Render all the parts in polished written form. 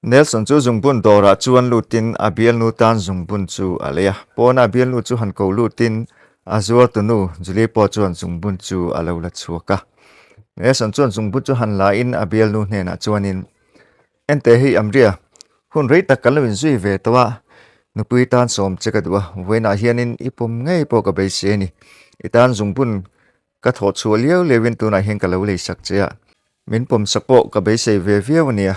Nelson chu zungbun dawrah chuan lutin a bialnu tan zungbun chu a lei a. Pawna a bialnu chu han ko lutin a zuartunu Julie pawh chuan zungbun chu a lo la chhuak a. Nelson chuan zungbun chu han la in a bialnu hnenah chuanin, Ente hei Amria, hun rei tak kan lo inzui ve tawh a, nupui tan sawm che ka duh a, vawiinah hianin i pawm ngei pawh ka beisei a ni. I tan zungbun Ka thawh chhuah liau liauin tunah hian ka lo lei sak che a, min pawm sak pawh ka beisei ve viau a nia.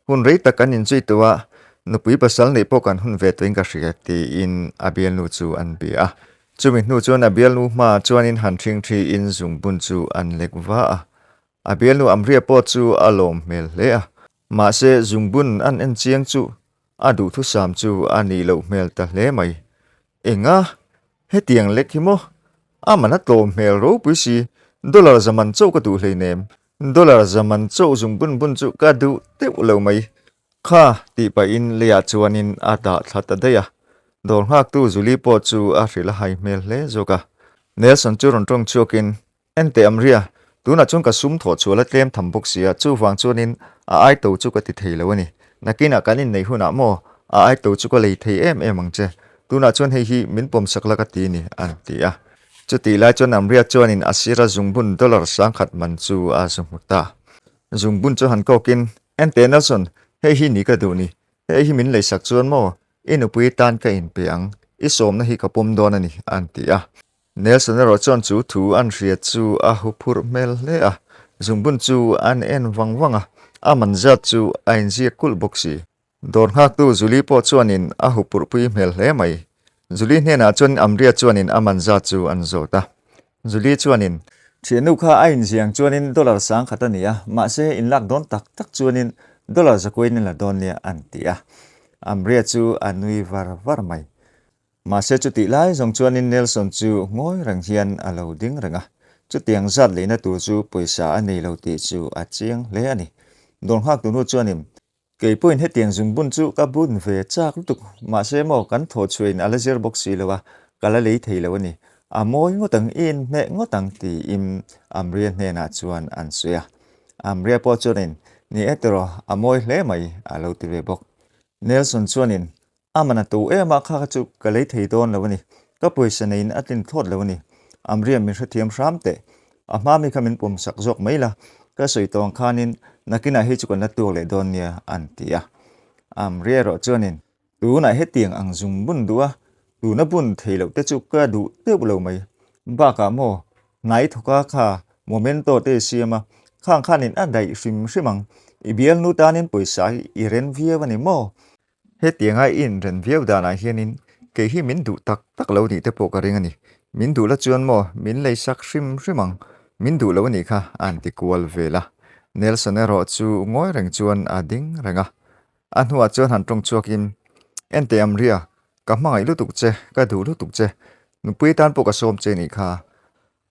Hun rei tak kan inzui tawh a, nupui pasal neih pawh kan hun ve tawhin ka hria tiin a bialnu chu an bia a. Chumi hnu chuan a bialnu hmaah chuanin han ṭhing ṭhiin zungbun chu an lek va a. A bialnu Amria pawh chu a lawm hmel hle a, mahse zungbun an en chiang chu a duhthusam chu a nih loh hmel ta hle mai. Enga? Hetiang lek hi maw? A man a tlawm hmel ropui si, dollar za man chauh ka duh hleinem. Dollar za man chauh zung bun bun chu ka duh deuh lo mai. Kha tih pahin leiah chuanin a dah thla ta daih a. Dawr nghaktu Julie pawh chu a hrilh a hai hmel hle zawk a. Nelson chu rawn tawng chhuakin Ente Amria, tunah chuan ka sum thawh chhuah la tlem tham bawk sia, chuvang chuanin a ai to chu ka ti thei lo a ni. Nakinah kan inneih hunah maw a ai to chu ka lei thei em em ang che. Tunah chuan hei hi min pawmsak la ka ti a ni, an ti a. Chutih lai chuan Amria chuanin a sira zungbun dollar sangkhat man chu a zu hmu ta. Zungbun chu han kawkin, Ente Nelson, hei hi ni ka duh ni. Hei hi min leisak chuan maw i nupui tan ka inpe ang, i sawmna hi ka pawm dawn a ni, an ti a. Nelson erawh chuan chu thu an hriat chu a huphurh hmel hle a, zungbun chu an en vang vang a, a man zat chu a inziak kulh bawk si. Dawr nghaktu Julie pawh chuanin a huphurhpui hmel hle mai. Julie hnenah chuan Amria chuanin a man zat chu an zawt a. Julie chuanin. Thiannu kha a inziang chuanin dollar 10,000 a ni a, mahse inlak dawn tak tak chuanin dollar zakuain in la dawn nia an ti a. Amria chu a nui var var mai. Mahse chutih lai zawng chuanin Nelson chu ngawi reng hian a lo ding reng a, chutiang zat leina tur chu pawisa a nei lo tih chu a chiang hle a ni. Dawr nghak tunu chuanin, Kei pawhin hetiang zungbun chu ka bun ve chak lutuk, mahse maw kan thaw chhuahin a la zir bawk si lo a, ka la lei thei lo a ni. A mawi ngawt ang, i inhmeh ngawt ang tiin Amria hnenah chuan an sawi a. Amria pawh chuanin, Ni e tiraw, a mawi hle mai a lo ti ve bawk. Nelson chuanin, A man a to em a, kha kha chu ka lei thei dawn lo a ni. Ka pawisa neiin a tlin thlawt lo a ni. Amriam min hrethiam hram teh. A hma mi kha min pawm sak zawk mai la, ka sawi tawng khanin nakinah hi chu kan la tuak leh dawn nia an ti a. Amria erawh chuanin, Tunah hetiang ang zung bun duh a, tuna bun thei loh te chu ka duh deuh lo mai. Bakah maw, hnai thawka kha momento te i siam a, khang khanin a daih hrim hrim ang. I bialnu tanin pawisa hi i ren viau a ni maw? Hetianga i inren viau danah hianin kei hi min duh tak tak lo nih te pawh ka ring a ni. Min duh la chuan maw min lei sak hrim hrim ang, min duh lo a nih kha a han ti kual vel a. Nelson erawh chu ngawi reng chuan a ding reng a. A hnuah chuan han tawng chhuakin, Enteh Amria, ka hmangaih lutuk che, ka duh lutuk che, nupui tan pawh ka sawm che nih kha.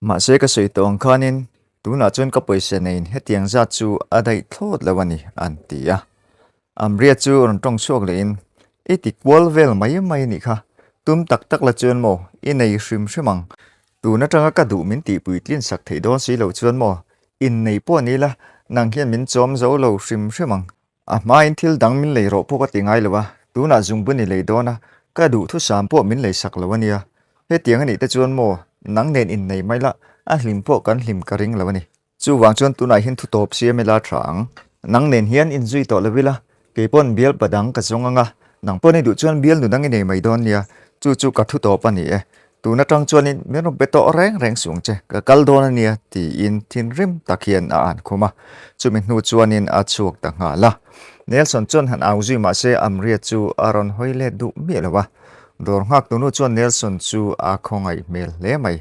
Mahse ka sawi tawh ang khanin tunah chuan ka pawisa neiin hetiang zat chu a daih thlawt lo a ni an ti a. Amria chu rawn tawng chhuak lehin, I ti kual vel mai mai a nih kha, tum tak tak la chuan maw i nei hrim hrim ang, tun atanga ka duh min tihpui tlin sak theih dawn si lo chuan maw innei pawh ni la, nang hian min chawm zo lo hrim hrim ang. A hmain thil dang min lei rawh pawh ka ti ngai lo a, tunah zungbun i lei dawn a, ka duhthusam pawh min lei sak lo a nia. Hetiang a nih te chuan maw, nang nen innei mai la, a hlim pawh kan hlim ka ring lo a ni. Chuvang chuan tunah hian thu tawp siam ila tha ang. Nang nen hian inzui tawh lo ila, kei pawn bial pa dang ka zawng ang a, nang pawn i duh chuan bial nu dang i nei mai dawn nia, chu chu ka thu tawp a ni e. Tun atang chuanin min rawn pe tawh reng reng suang che, ka kal dawn a nia tiin thinrim tak hian a an khum a. Chumi hnu chuanin a chhuak ta nghal a. Nelson chuan han au zui mahse Amria chu a rawn hawi let duh miah lo a. Dawr nghak tunu chuan Nelson chu a khawngaih hmel hle mai.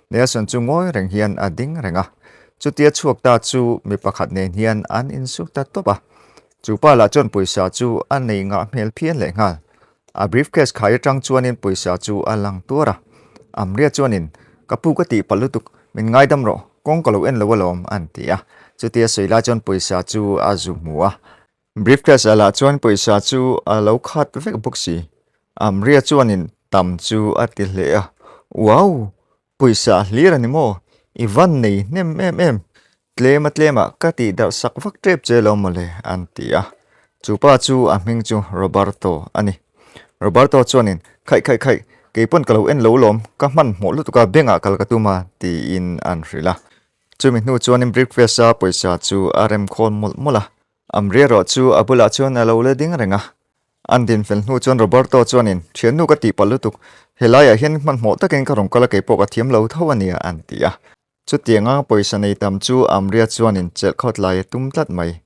Nelson chu ngawi reng hian a ding reng a. Chutia chhuak ta chu mi pakhat nen hian an insuk ta tawp a. Chu pa lah chuan pawisa chu a nei ngah hmel phian leh nghal. A briefcase khai atang chuanin pawisa chu a lang tuar a. Amria chuanin, Ka pu ka tih palh lutuk, min ngaidam rawh, kawng ka lo en lo alawm, an ti a. Chutia sawi lai chuan pawisa chu a zu hmu a. Briefcase ah lah chuan pawisa chu a lo khat vek bawk si. Amria chuanin tam chu a ti hle a, Wow! Pawisa hlir a ni maw? I van nei hnem em em. Tlem a tlemah ka tih darh sak vak tep che lo mawle, an ti a. Chu pa chu a hming chu Roberto a ni. Roberto chuanin, Khaih khaih khaih, kei pawn ka lo en lo lawm, ka hmanhmawh lutuk a, bank ah kal ka tum a, tiin an hrilh a. Chumi hnu chuanin briefcase a pawisa chu a rem khawl mawlh mawlh a. Amri erawh chu a bulah chuan a lo la ding reng a. An din fel hnu chuan Roberto chuanin, Thiannu ka tihpalh lutuk, helaiah hian hmanhmawh takin ka rawn kal a, kei pawh ka thiam lo tho a nia, an ti a. Chutianga pawisa nei tam chu Amria chuanin chelh khawt lai a tum tlat mai.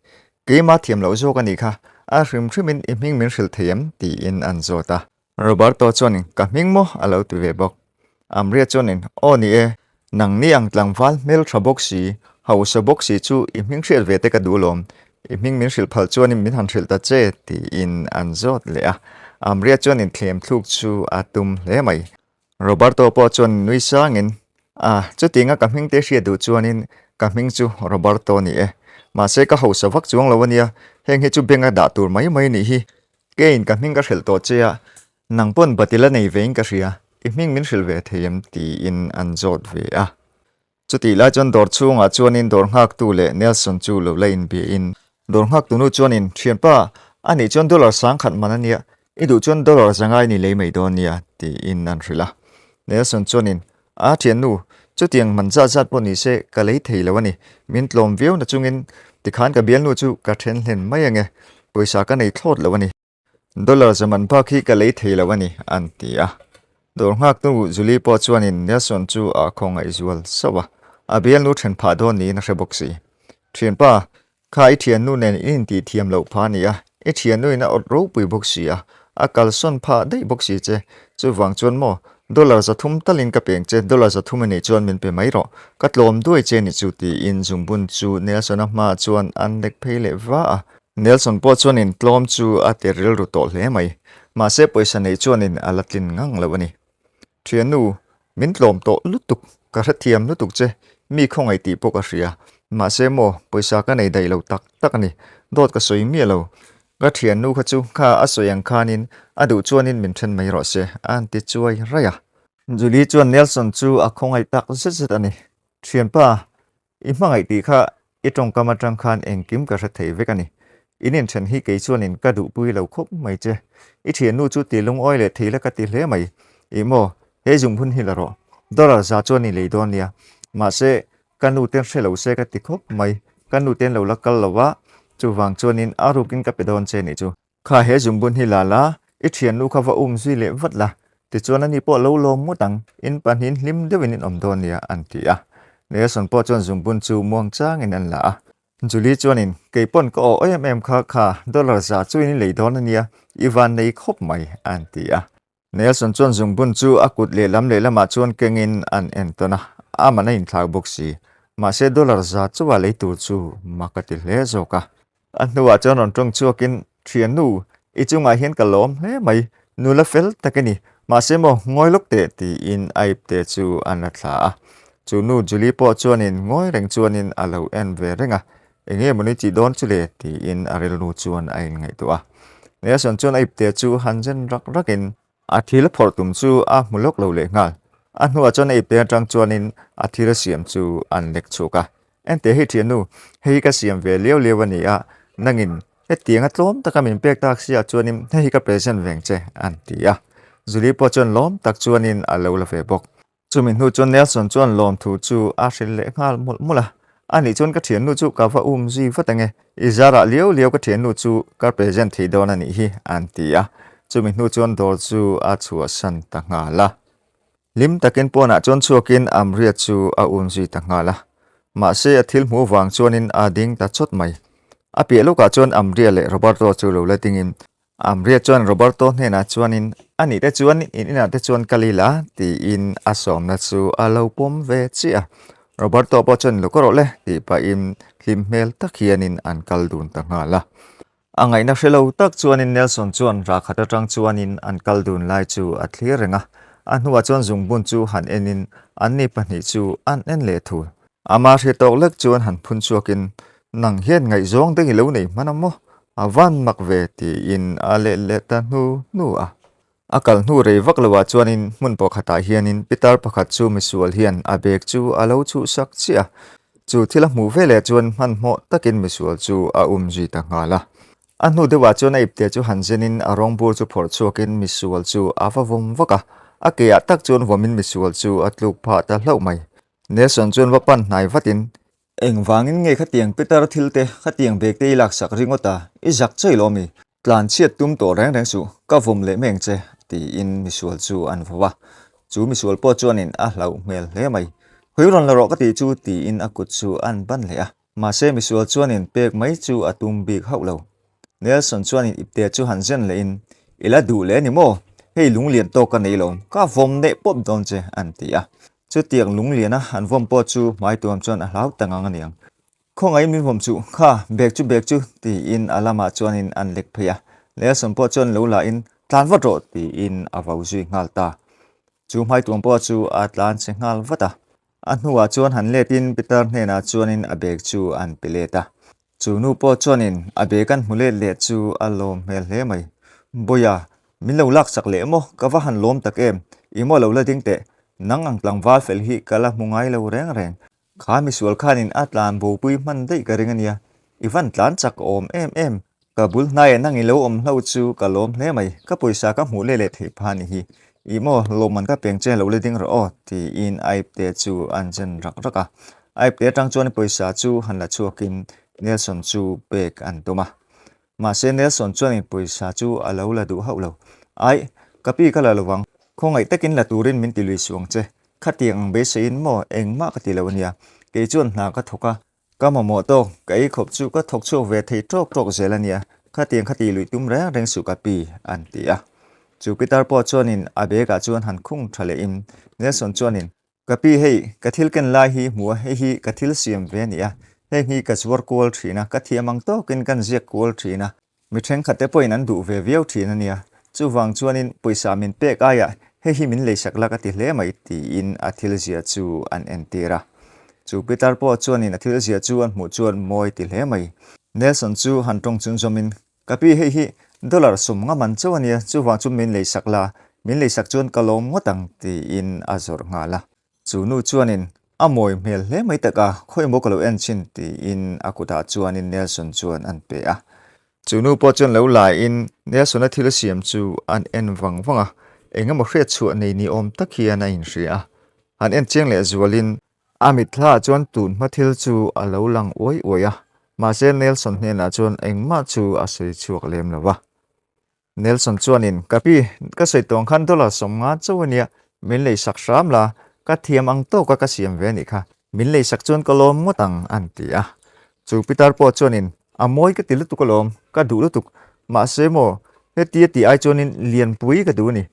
Keimah thiam loh zawk a nih kha, a hrim hrimin i hming min hrilh thei em? tiin an zawt a. Roberto chuanin, Ka hming maw? a lo ti ve bawk. Amria chuanin, Aw ni e, nangni ang tlangval hmel tha bawk si, hausa bawk si chu i hming hriat ve te ka duh lawm. I hming min hrilh phal chuanin min han hrilh ta che, tiin an zawt leh a. Amria chuanin thlem thluk chu a tum hle mai. Roberto pawh chuan nui sangin, Ah, chutianga ka hming te hriat duh chuanin ka hming chu Roberto ni e. Mahse ka hausa vak chuang lo ania, heng hi chu bank a dah tur mai mai nih hi. Keiin ka hming ka hrilh tawh che a, nang pawn batil a nei vein ka hria, i hming min hrilh ve thei em? tiin an zawt ve a. Chutih lai chuan dawr chhungah chuanin dawr nghaktu leh Nelson chu lo la inbiahin dawr nghaktu nu chuanin, Thianpa, a nih chuan dollar sangkhat man a nia, i duh chuan dollar zangai ni lei mai dawn nia, tiin an hrilh a. Nelson chuanin, A thiannu, chutiang man zat zat pawh ni se ka lei thei lo a ni, min tlawm viau na chungin tikhan ka bialnu chu ka then hlen mai ange, pawisa ka nei thlawt lo a ni. Dollar zaman bak hi ka lei thei lo a ni, an ti a. Dawr nghaktu Julie pawh chuanin Nelson chu a khawngaih zual sauh a, a bialnu then phah dawn niin a hre bawk si. Thianpa, kha i thiannu nen in intih thiam loh phah a ni a, i thiannuin a awt ropui bawk si a, a kalsawn phah daih bawk si che. Chuvang chuan maw, dollar 300 talin ka peng che, dollar 300 i neih chuan min pe mai rawh, ka tlawm duai che ni chu tiin zungbun chu Nelson-a hmaah chuan an lek phei leh va a. Nelson pawh chuanin tlawm chu a ti rilru tawh hle mai. Mahse pawisa neih chuanin a la tlin ngang lo a ni. Thiannu, min tlawm tawh lutuk, ka hrethiam lutuk che, mi khawngaih tih pawh ka hria. Mahse maw, pawisa ka nei daih lo tak tak a ni, dawt ka sawi miah lo. Ka thiannu kha chu kha a sawi ang khanin a duh chuanin min then mai rawh se, a han ti chuai raih a. Julie chuan Nelson chu a khawngaih tak zet zet a ni. Thianpa, I hmangaih tih kha i tawngkam atang khan engkim ka hre thei vek a ni. In inthen hi kei chuanin ka duhpui lo khawp mai che. I thiannu chu ti lungawi leh thei la ka ti hle mai. Ih maw, he zungbun hi la rawh. Dollar za chuan i lei dawn nia. Mahse, ka nu ten hre lo se ka ti khawp mai. Ka nu ten lo la kal lo a, chuvang chuanin a rukin ka pe dawn che nih chu. Kha he zungbun hi la la, i thiannu kha va um zui leh vat la, tichuan ani pawh lo lawm ngawt ang, in pahnihin hlim deuhin in awm dawn nia, an ti a. Nelson pawh chuan zungbun chu muang changin an la a. Julie chuanin, Kei pawn ka aw em em kha, kha dollar za chu in i lei dawn ania, i van nei khawp mai, an ti a. Nelson chuan zungbun chu a kut lehlam lehlamah chuan kengin an en tawn a, a man a inthlak bawk si. Mahse dollar za chauha lei tur chu mak a ti hle zawk a. A hnuah chuan rawn tawng chhuakin, Thiannu, i chungah hian ka lawm hle mai, nula fel tak i ni. Mahse maw, ngawi lawk teh, tiin a ipte chu an la thla a. Chu nu Julie pawh chuanin ngawi reng chuanin a lo en ve reng a, Enge mawni tih dawn chu le? tiin a rilru chuan a inngaihtuah a. Nelson chuan a ipte chu han zen rak rakin a thil phawrh tum chu a hmu lawk lo leh nghal. A hnuah chuan a ipte atang chuanin a thil siam chu an lek chhuak a. Enteh hei thiannu, hei hi ka siam ve liau liau a ni a, nangin hetianga tlawm taka min pek tak siah chuanin hei hi ka present veng che, an ti a. Julie pawh chuan lawm tak chuanin a lo la ve bawk. Chumi hnu chuan Nelson chuan lawmthu chu a hrilh leh nghal mawlh mawlh a, A nih chuan ka thiannu chu ka va um zui vat ange, i zarah liau liau ka thiannu chu ka present thei dawn a nih hi, an ti a. Chumi hnu chuan dawr chu a chhuahsan ta nghal a. Hlim takin pawnah chuan chhuakin Amria chu a um zui ta nghal a. Mahse a thil hmuh vang chuanin a ding ta chawt mai. A piah lawkah chuan Amria leh Roberto chu lo la dingin Amria chuan Roberto hnenah chuanin, A nih te chuan in inah te chuan kal ila, tiin a sawmna chu a lo pawm ve chiah a. Roberto pawh chuan lo ka rawh le, tih pahin hlim hmel tak hianin an kal dun ta nghal a. A ngaihna hre lo tak chuanin Nelson chuan rahkhat atang chuanin an kal dun lai chu a thlir reng a. A hnuah chuan zungbun chu han enin anni pahnih chu an en leh thul. Ama hre tawk lek chuan han phun chhuakin, Nang hian ngaihzawng deng i lo nei hman a maw? A van mak ve, tiin a let leh ta hnu hnu a. A kal hnu rei vak loah chuanin hmun pakhatah hianin pitar pakhat chu misual hian a bag chu a lo chhuhsak chiah a. Chu thil a hmuh veleh chuan hmanhmawh takin misual chu a um zui ta nghal a. A hnu deuhah chuan a ipte chu han zenin a rawngbur chu phawrh chhuakin misual chu a va vawm vak a, a keah tak chuan vawmin misual chu a tluk phah ta hlauh mai. Nelson chuan va pan hnai vatin, Engvangin nge khatiang Peter thil te khatiang bag te i laksak ringawt a, i zak chaih lo ami? Tlan chhiat tum tawh reng reng suh, ka vawm leh mai ang che, tiin misual chu an vau a. Chu misual pawh chuanin a hlauh hmel hle mai. Hui rawn la rawh ka tih chu, tiin a kut chu an ban leh a. Mahse misual chuanin pek mai chu a tum bik hauh lo. Nelson chuanin ipte chu han zen lehin, I la duh leh a ni maw? Hei lunglian tawk ka nei lo, ka vawm neh pawp dawn che, an ti a. Chutiang lungliana an vawm pawh chu hmai tuam chuan a hlau ta ngang a niang. Khawngaih min vawm chuh, kha, bag chu bag chu, tiin a lamah chuanin an lek phei a. Nelson pawh chuan lo lahin, Tlan vat rawh, tiin a vau zui nghal ta. Chu hmai tuam pawh chu a tlan che nghal vat a. A hnuah chuan han letin Peter hnenah chuanin a bag chu an pe let a. Chu nu pawh chuanin a bag an hmu let leh chu a lawm hmel hle mai. Bawiha, min lo laksak leh maw? Ka va han lawm tak em? I maw lo la ding teh. Nang ang tlangval fel hi ka la hmu ngai lo reng reng. Kha misual khanin a tlan bopui hman daih ka ring a nia. I van tlan chak awm em em. Ka bul hnaiah nang i lo awm hlo chu ka lawm hle mai. Ka pawisa ka hmuh leh leh theih pha ni hi. Ih maw, lawmman ka peng che lo la ding rawh aw, tiin Aipte chu an zen rak rak a. Aipte atang chuan pawisa chu han la chhuakin Nelson chu pek an tum a. Mahse Nelson chuanin pawisa chu a lo la duh hauh lo. Aih, ka pi ka la lovang. Khawngaih takin la turin min ti lui suh ang che. Khatiang ang beiseiin maw engmah ka ti lo ania. Kei chuan hna ka thawk a, Ka mamawh tawk, ka ei khawp chu ka thawk chhuak ve thei tawk tawk zel a nia, khatiang kha tih luih tum reng reng suh ka pi, an ti a. Chu Peter pawh chuanin a bag ah chuan han khung tha lehin Nelson chuanin, Ka pi hei, ka thil ken lai hi hmu a, hei hi ka thil siam ve a ni a, heng hi ka zuar kual thin a, ka thiam ang tawkin kan ziak kual thin a, Mi thenkhatte pawhin an duh ve viau thin a nia, chuvang chuanin pawisa min pek aiah hei hi min leisak la ka ti hle mai tiin a thil zia chu an entir a. Chu Peter pawh chuanin a thil zia chu an hmuh chuan mawi ti hle mai. Nelson chu han tawng chun zawmin, Ka pi hei hi dollar 50 man chauh a nia, chuvang chu min leisak la, min leisak chuan ka lawm ngawt ang tiin a zawrh nghal a. Chu nu chuanin, A mawi hmel hle mai tak a, khawi maw ka lo en chin tiin a kutah chuanin Nelson chuan an pe a. Chu nu pawh chuan lo laiin Nelson-a thil siam chu an en vang vang a, eng emaw hriat chhuah nei ni awm tak hian a inhria a. Han en chiang leh zualin a mitthla chuan tun hma thil chu a lo lang uai uai a, mahse Nelson hnenah chuan engmah chu a sawi chhuak lem lo va. Nelson chuanin, Ka pi, ka sawi tawng khan dollar 50 chauh a nia, min leisak hram la, ka thiam ang tawka ka siam ve a nih kha. Min leisak chuan ka lawm ngawt ang, an ti a. Chu pitar pawh chuanin, A mawi ka ti lutuk alawm, ka duh lutuk. Mahse maw, hetia tih ai chuanin lianpui ka duh a ni.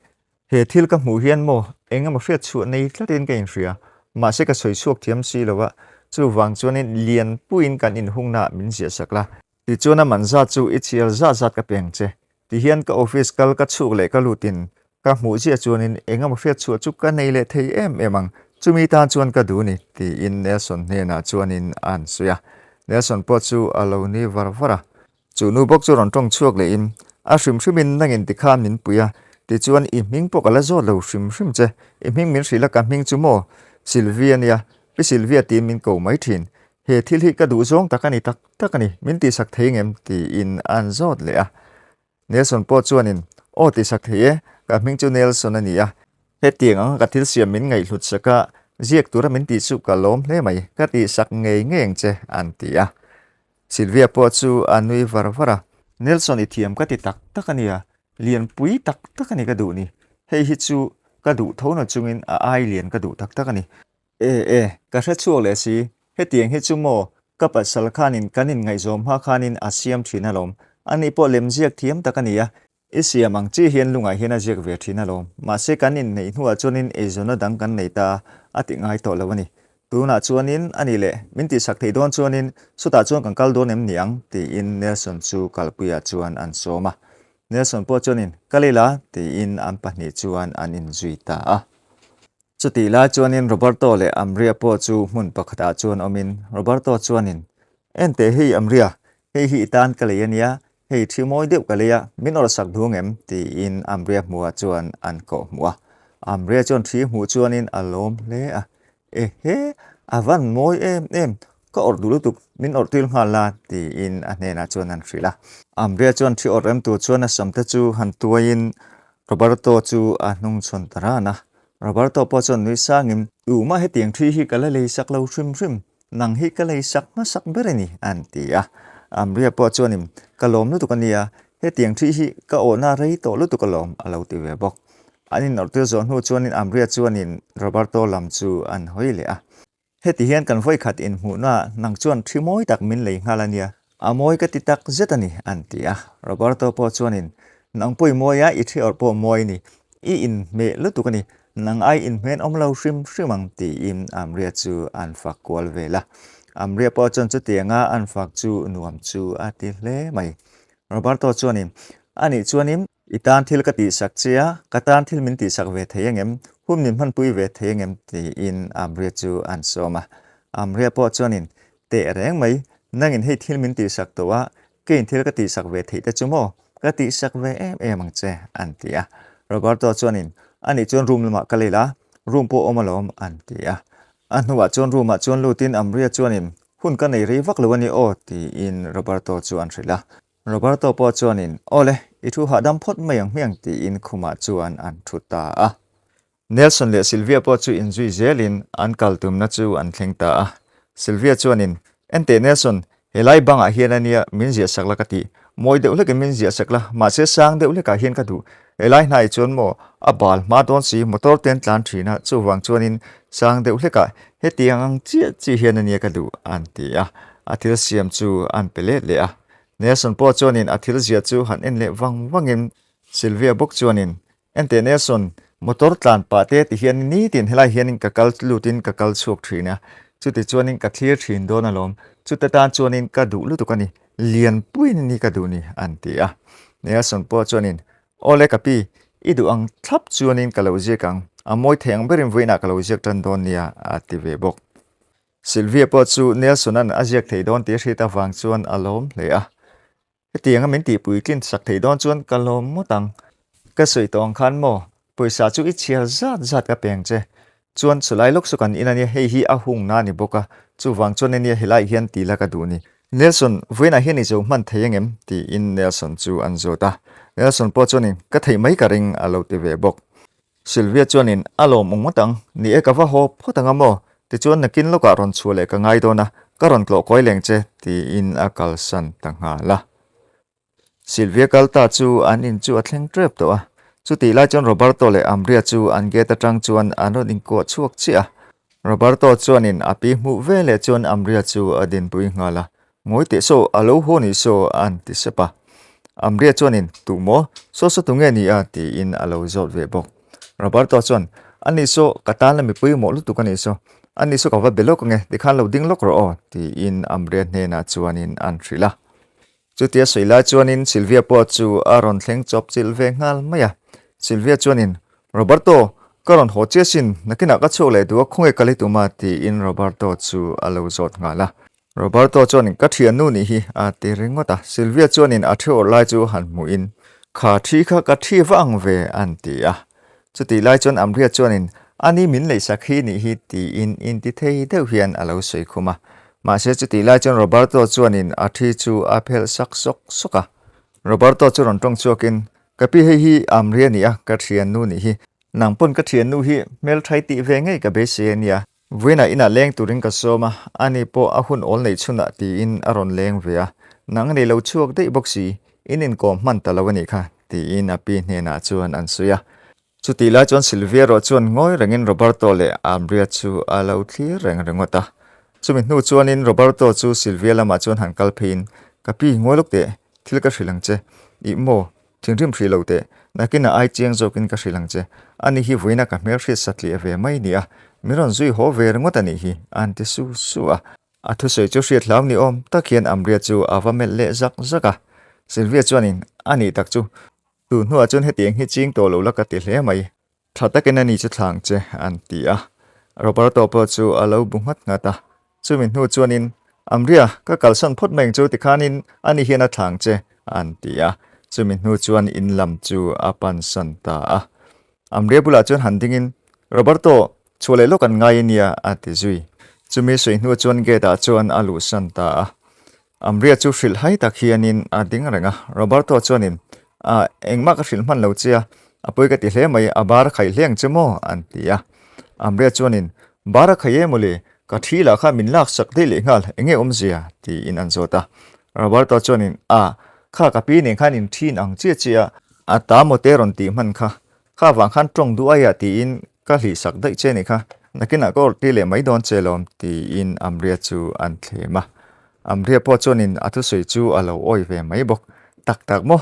He thil ka hmuh hian maw, eng emaw hriat chhuah nei tlatin ka inhria. Mahse ka sawi chhuak thiam si lo a, chuvang chuanin lianpuiin kan inhungnaah min ziahsak la. Tichuan a man zat chu i chhiar zat zat ka peng che. Tihian ka office kal ka chhuk leh ka lutin ka hmuh ziah chuanin eng emaw hriat chhuah chu ka nei leh thei em em ang, chumi tan chuan ka duh ni, tiin Nelson hnenah chuanin a han sawi a. Nelson pawh chu a lo ni var var a. Chu nu bawk chu rawn tawng chhuak lehin, A hrim hrimin nangin tikhan min pui a, tichuan i hming pawh ka la zawt lo hrim hrim che, i hming min hrilh a ka hming chu maw? Sylvia nia, Pi Sylvia tiin min ko mai thin. He thil hi ka duh zawng tak a ni tak tak a ni, min tihsak thei ngem? tiin an zawt leh a. Nelson pawh chuanin, Aw tihsak thei e, ka hming chu Nelson a ni a. Hetiang anga ka thil siam min ngaihhlut sak a, ziak tura min tih chu ka lawm hle mai, ka tihsak ngei ngei ang che, an ti a. Sylvia pawh chu a nui var var a. Nelson i thiam ka ti tak tak a nia, lianpui tak tak a ni ka duh ni. Hei hi chu ka duh tho na chungin a ai lian ka duh tak tak a ni. E e, ka hre chhuak leh si, hetiang hi chu maw, ka pasal khanin kan inngaihzawm hma khanin a siam thin alawm, ani pawh lemziak thiam tak a ni a, i siam ang chi hian lungah hian a ziak ve thin alawm, mahse kan inneih hnuah chuanin eizawnna dang kan nei ta a, a ti ngai tawh lo a ni. Tunah chuanin a ni leh, min tihsak theih dawn chuanin sutah chuan kan kal dawn em ni ang? tiin Nelson chu kalpuiah chuan an sawm a. Nelson pawh chuanin, Kal ila, tiin an pahnih chuan an inzui ta a. Chutih lai chuanin Roberto leh Amria pawh chu hmun pakhatah chuan awmin Roberto chuanin, Enteh hei Amria, hei hi i tan ka lei a nia, hei thi mawi deuh ka lei a, min awrhsak duh ngem? tiin Amria hmuhah chuan an kawh hmuh a. Amria chuan thi hmuh chuanin a lawm hle a, Ehe, a van mawi em em! Ka awrh duh lutuk, min awrh tir nghal la, tiin a hnenah chuan an hrilh a. Amria chuan thi awrh rem tur chuan a samte chu han tuaiin Roberto chu a hnung chhawn ta ran a. Roberto pawh chuan nui sangin, Tumah hetiang thi hi ka la lei sak lo hrim hrim, nang hi ka lei sak hmasak ber a ni, an ti a. Amria pawh chuanin, Ka lawm lutuk a nia, hetiang thi hi ka awhna rei tawh lutuk alawm, a lo ti ve bawk. An inawrh tir zawh hnu chuanin Amria chuanin Roberto lam chu an hawi leh a. Heti hian kan vawikhat inhmuhna nang chuan thi mawi tak min lei nghal a nia, a mawi ka ti tak zet a ni, an ti a. Roberto pawh chuanin, Nang pawh i mawi a, i thi awrh pawh mawi a ni, i inhmeh lutuk a ni, nang ai inhmen awm lo hrim hrim ang, tiin Amria chu an fak kual vel a. Amria pawh chuan chutianga an fak chu nuam chu a ti hle mai. Roberto chuanin, Anih chuanin, I tan thil ka tihsak che a, ka tan thil min tihsak ve thei angem? Hun min hmanpui ve thei angem? tiin Amria chu an sawm a. Amria pawh chuanin, Teh reng mai, nangin hei thil min tihsak tawh a, keiin thil ka tihsak ve theih te chu maw? Ka tihsak ve em em ang che, an ti a. Roberto chuanin, Anih chuan room lamah ka lei la, room pawh awm alawm, an ti a. A hnuah chuan room ah chuan lutin Amria chuanin, Hun ka nei rei vak lo a ni aw, tiin Roberto chu an hrilh a. Roberto pawh chuanin, Aw le, i thu hahdam phawt mai ang hmiang tiin khumah chuan an thu ta a. Nelson leh Sylvia pawh chu inzui zelin an kal tumna chu an thleng ta a. Sylvia chuanin, Enteh Nelson, helai bangah hian a nia min ziah sak la ka ti. Mawi deuh hlekin min ziah sak la, mahse sang deuh hlekah hian ka duh. Helai hnai chuan maw a bal hma dawn si, motor te an tlan thin a, chuvang chuanin sang deuh hlekah hetiang ang chiah chiah hian a nia ka duh, an ti a. A thil siam chu an pe let leh a. Nelson pawh chuanin a thil ziah chu han en leh vang vangin Sylvia bawk chuanin, Enteh Nelson, motor tlan pah te ti hian nitin helai hianin ka kal lutin ka kal chhuak thin a, chuti chuanin ka thlir thin dawn alawm, chute tan chuanin ka duh lutuk a ni, lian puiin ni ka duh ni, an ti a. Nelson pawh chuanin, Awle ka pi, i duh ang thlap chuanin ka lo ziak ang, a mawi thei ang berin vawiinah ka lo ziak tan dawn nia, a ti ve bawk. Sylvia pawh chu Nelson-a'n a ziak thei dawn tih a hriat avang chuan a lawm hle a. Hetianga min tihpui tlin sak thei dawn chuan ka lawm ngawt ang. Ka sawi tawh ang khan maw, pawisa chu i chhiar zat zat ka peng che. Chuan chulai lawk chu kan in a nia, hei hi a hungna a ni bawk a, chuvang chuan ania helaiah hian ti la ka duh ni. Nelson, vawiinah hian i zo hman thei angem? tiin Nelson chu an zawt a. Nelson pawh chuanin, Ka theih mai ka ring a lo ti ve bawk. Sylvia chuanin a lawm awm ngawt ang, ni e ka va haw phawt ang a maw? Tichuan nakin lawkah rawn chhuah leh ka ngai dawn a, ka rawn tlawh kawi leng che, tiin a kalsan ta nghal a. Sylvia kal ta chu an in chu a thleng tep tawh a, chutih lai chuan Roberto leh Amria chu an gate atang chuan an rawn inkuah chhuak chiah a. Roberto chuanin a pi hmuh ve leh chuan Amria chu a dinpui nghal a, Ngawi teh saw, a lo haw nih saw, an ti sep a. Amria chuanin, Tu maw? Saw saw tu nge ni a? tiin a lo zawt ve bawk. Roberto chuan, A nih saw, ka tan la mipui mawh lutuk a nih saw. A nih saw ka va be lawk ange, tikhan lo ding lawk rawh aw, tiin Amria hnenah chuanin an hrilh a. Chutia sawi lai chuanin Sylvia pawh chu a rawn thleng chawp chilh ve nghal mai a. Sylvia chuanin, Roberto, ka rawn haw chiah sin, nakinah ka chhuak leh duh a, khawnge ka lei tum a? tiin Roberto chu a lo zawt nghal a. Roberto chuanin, Ka thiannu nih hi, a ti ringawt a. Sylvia chuanin a thi awrh lai chu han hmuhin, Kha thi kha ka thi va ang ve, an ti a. Chutih lai chuan Amria chuanin, Ani min leihsak hi nih hi, tiin inti thei deuh hian a lo sawi khum a. Mahse chutih lai chuan Roberto chuanin a thi chu a phelh sak sawk sawk a. Roberto chu rawn tawng chhuakin, Ka pi hei hi Amria nih a, ka thiannu nih hi. Nang pawn ka thiannu hi hmelthai tih ve ngei ka beisei a nia. Vawiinah inah leng turin ka sawm a, ani pawh a hun awl neih chhunah tiin a rawn leng ve a, nang nei lo chhuak daih bawk si, in inkawm hman ta lo a nih kha, tiin a pi hnenah chuan an sawi a. Chutih lai chuan Sylvia erawh chuan ngawi rengin Roberto leh Amria chu a lo thlir reng ringawt a. Chumi hnu chuanin Roberto chu Sylvia lamah chuan han kal pheiin, Ka pi, ngawi lawk teh, thil ka hrilh ang che. Ih maw? Thinrim hrih lo teh, nakinah ai chiang zawkin ka hrilh ang che. Ani hi vawiina ka hmel hriat satliah ve mai ni a, min rawn zui haw ve ringawt a nih hi, an ti su su a. A thusawi chu hriat hlau ni awm tak hian Amria chu a va melh leh zak zak a. Sylvia chuanin, A nih tak chu, tun hnuah chuan hetiang hi ching tawh lo la ka ti hle mai. Tha takin a ni chu thlang che, an ti a. Roberto pawh chu a lo bu nghat nghat a. Chumi hnu chuanin, Amria, ka kalsan phawt mai ang chu tikhanin ani hian a thlang che, an ti a. Chumi hnu chuan in lam chu a pansan ta a. Amria bulah chuan han dingin, Roberto, chhuah leh lawk an ngai a nia, a ti zui. Chumi sawi hnu chuan gate ah chuan a luhsan ta a. Amria chu hrilh hai tak hianin a ding reng a. Roberto chuanin, A, engmah ka hrilh hman lo che a, a pawi ka ti hle mai, a bar a khaih hle ang che maw? an ti a. Amria chuanin, Bar a khaih em mawle, ka thi lah kha min lak sak daih leh nghal, enge awmzia? tiin an zawt a. Roberto chuanin, A, kha ka pi nen khan in thin ang chiah chiah a, a ta maw te rawn tih hman kha, Kha vang khan tawng duh aia tiin ka hlih sak daih che ni kha, nakinah ka awrh tir leh mai dawn che lawm tiin Amria chu an thlem a. Amria pawh chuanin a thusawi chu a lo awi ve mai bawk. Tak tak maw?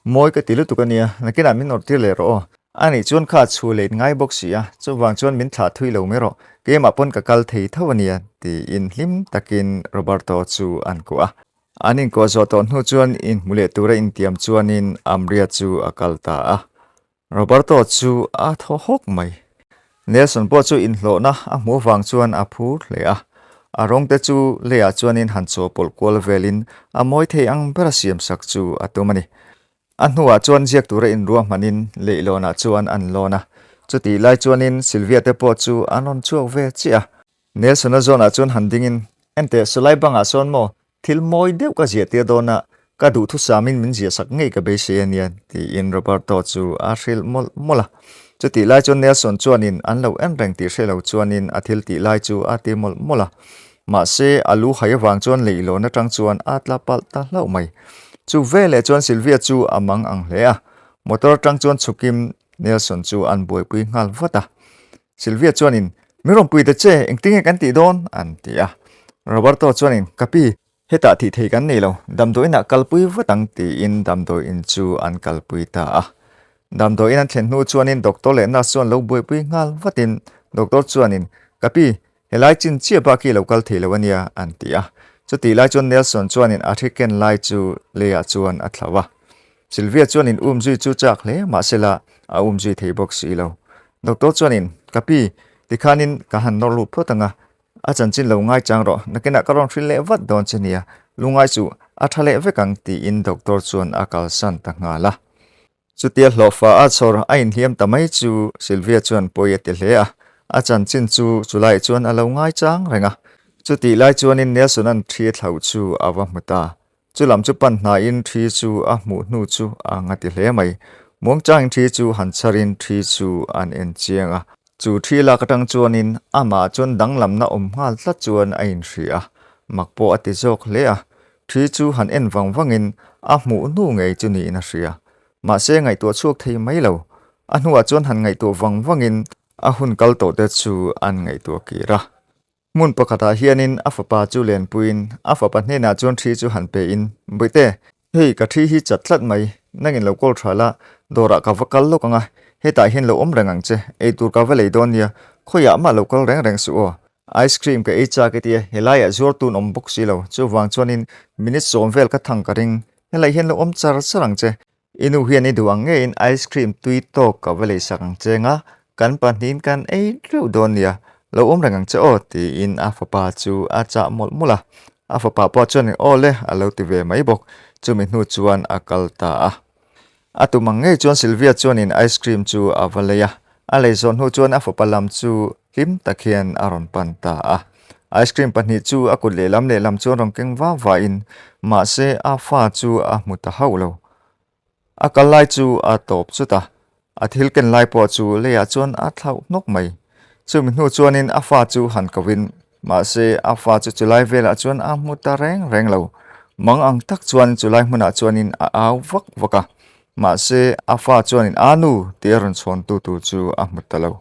Mawi ka ti lutuk a nia, nakinah min awrh tir leh rawh aw. Anih chuan kha chhu leh in ngai bawk si a, chuvang chuan min thlah thui lo mai rawh, keimah pawn ka kal thei tho a nia tiin hlim takin Roberto chu an kuah a. An inkuah zawh tawh hnu chuan inhmu leh tura intiam chuanin Amria chu a kal ta a. Roberto chu a thaw hawk mai. Nelson pawh chu inhlawhna a hmuh avang chuan a phur hle a. A rawngte chu leiah chuanin han chawhpawlh kual velin a mawi thei ang bera siamsak chu a tum a ni. A hnuah chuan ziak tura inruahmanin leihlawnah chuan an lawn a. Chutih lai chuanin Sylvia te pawh chu an rawn chhuak ve chiah a. Nelson-a zawnah chuan han dingin, Enteh, sawlai bangah sawn maw, thil mawi deuh ka ziah tir dawn a, ka duhthusamin min ziah sak ngei ka beisei a nia, tiin Roberto chu a hrilh mawlh mawlh a. Chutih lai chuan Nelson chuanin an lo en reng tih hre lo chuanin a thil tih lai chu a ti mawlh mawlh a. Mahse, a lu hai avang chuan leihlawn atang chuan a tla palh ta hlauh mai. Chu veleh chuan Sylvia chu a mang ang hle a, motor atang chuan chhukim Nelson chu an buaipui nghal vat a. Sylvia chuanin, Min rawn pui ta che, engtinge kan tih dawn? an ti a. Roberto chuanin, Ka pi, hetah thih thei kan nei lo, damdawiinah kalpui vat ang tiin damdawiin chu an kalpui ta a. Damdawiin an thlen hnu chuanin doctor leh nurse chuan lo buaipui nghal vatin doctor chuanin, Ka pi, Helai chin chiah bak hi lo kal thei lo a nia, an ti a. Chutih lai chuan Nelson chuanin a hri ken lai chu leiah chuan a thlauh a. Sylvia chuanin um zui chu chak hle mahsela a um zui thei bawk si lo. Doctor chuanin, Ka pi, tikhanin ka han nawr lut phawt ang a, a chanchin lo ngai chang rawh, nakinah ka rawn hrilh leh vat dawn che nia, lungai chu a tha leh vek ang, tiin doctor chuan a kalsan ta nghal a. Chutia hlawhfa a chhawr a inhliam ta mai chu Sylvia chuan pawi a ti hle a, a chanchin chu chulaiah chuan a lo ngaichang reng a. Chutih lai chuanin Nelson-a'n thi thlauh chu a va hmu ta. Chu lam chu pan hnaiin thi chu a hmuh hnu chu a nga ti hle mai. Muangchangin thi chu han chharin thi chu an en chiang a. Chu thi lak atang chuanin amah chuan danglamna awm nghal tlat chuan a inhria a, mak pawh a ti zawk hle a. Thi chu han en vang vangin a hmuh hnu ngei chu niin a hria. Mahse ngaihtuah chhuak thei mai lo. A hnuah chuan han ngaihtuah vang vangin a hun kal tawh te chu an ngaihtuah kir a. Hmun pakhatah hianin a fapa chu lenpuiin a fapa hnenah chuan thi chu han pein, Bawihte, hei ka thi hi chat tlat mai, nangin lo kawl tha la, dawrah ka va kal lawk ang a, hetah hian lo awm reng ang che, eitur ka va lei dawn nia, khawiah mah lo kal reng reng suh aw. Ice cream ka ei chak i tia, helaiah zuar tun awm bawk si lo, chuvang chuanin minute sawm vel ka thang ka ring, helai hian lo awm char char ang che, i nu hian i duh ang ngeiin ice cream tui tawk ka va lei sak ang che nga, kan pahnihin kan ei reuh dawn nia, lo awm reng ang che aw tiin a fapa chu a chah mawlh mawlh a, a fapa pawh chuan aw le a lo ti ve mai bawk, chumi hnu chuan a kal ta a. A tum ang ngei chuan Sylvia chuanin ice cream chu a va lei a, a lei zawh hnu chuan a fapa lam chu hlim tak hian a rawn pan ta a. Ice cream pahnih chu a kut lehlam lehlam chuan rawn keng va vain mahse a fa chu a hmu ta hauh lo. A kal lai chu a tawp chut a, a thil ken lai pawh chu leiah chuan a thlauh hnawk mai. Chumi hnu chuanin a fa chu han kohin Mahse, a fa chu chulai velah chuan a hmu ta reng reng lo. Mang ang tak chuan chulai hmunah chuanin a au vak vak a. Mahse, a fa chuanin a nu tih a rawn chhawntu tur chu a hmu ta lo.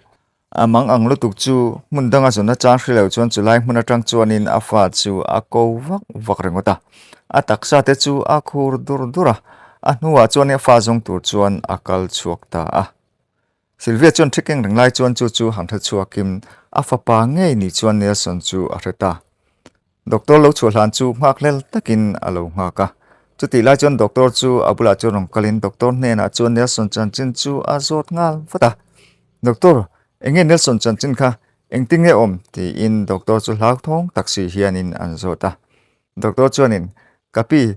A mang ang lutuk chu hmun danga zawn atang hre lo chuan chulai hmun atang chuanin a fa chu a ko vak vak ringawt a. A taksa te chu a khur dur dur a, a hnuah chuanin a fa zawng tur chuan a kal chhuak ta a. Sylvia chuan thi keng reng lai chuan chu chu han hre chhuakin a fapa ngei ni chuan Nelson chu a hre ta. Doctor lo chhuah hlan chu nghak hlel takin a lo nghak a. Chutih lai chuan doctor chu a bulah chuan rawn kalin doctor hnenah chuan Nelson chanchin chu a zawt nghal vat a. Doctor, enge Nelson chanchin kha engtin nge awm? tiin doctor chu hlauthawng tak si hianin an zawt a. Doctor chuanin, Ka pi,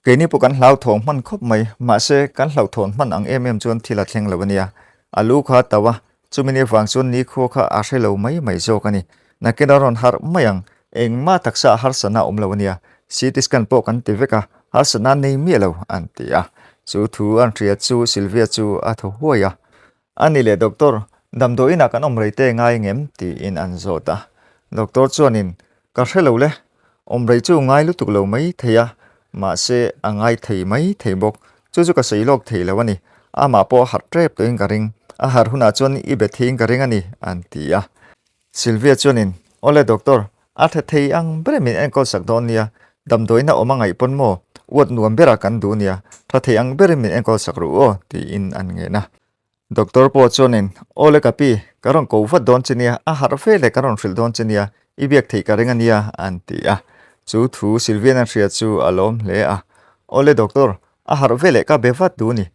Keini pawh kan hlauthawng hman khawp mai, mahse kan hlauhthawn hman ang em em chuan thil a thleng lo a nia. A lu kha a tauh a, chumi ni vang chuan nikhua kha a hre lo mai mai zawk a ni. Nakin a rawn harh mai ang. Engmah taksa a harsatna a awm lo a nia. CT scan pawh kan ti vek a, harsatna a nei miah lo, an ti a. Chu thu an hria chu Sylvia chu a thaw huai a. A ni leh doctor, damdawiinah kan awm rei te ngai ngem? tiin an zawt a. Doctor chuanin, Ka hre lo le, awm rei chu ngai lutuk lo mai thei a, mahse a ngai thei mai thei bawk. Chu chu ka sawi lawk thei lo a ni. Amah pawh a harh tep tawhin ka ring. A harh hunah chuan i be theiin ka ring a ni, an ti a. Sylvia chuanin, Awle doctor, a tha thei ang ber min enkawl sak dawn nia, damdawiin a awm a ngaih pawn maw, uat nuam berah kan duh nia, tha thei ang berin min enkawl sak ru aw, tiin an ngen a. Doctor pawh chuanin, Awle ka pi, ka rawn ko vat dawn che nia, a harh ve leh ka rawn hrilh dawn che nia, i biak theih ka ring a nia, an ti a. Chu thu Sylvia'n a hria chu a lawm hle a. Awle doctor, a harh ve leh ka be vat duh ni,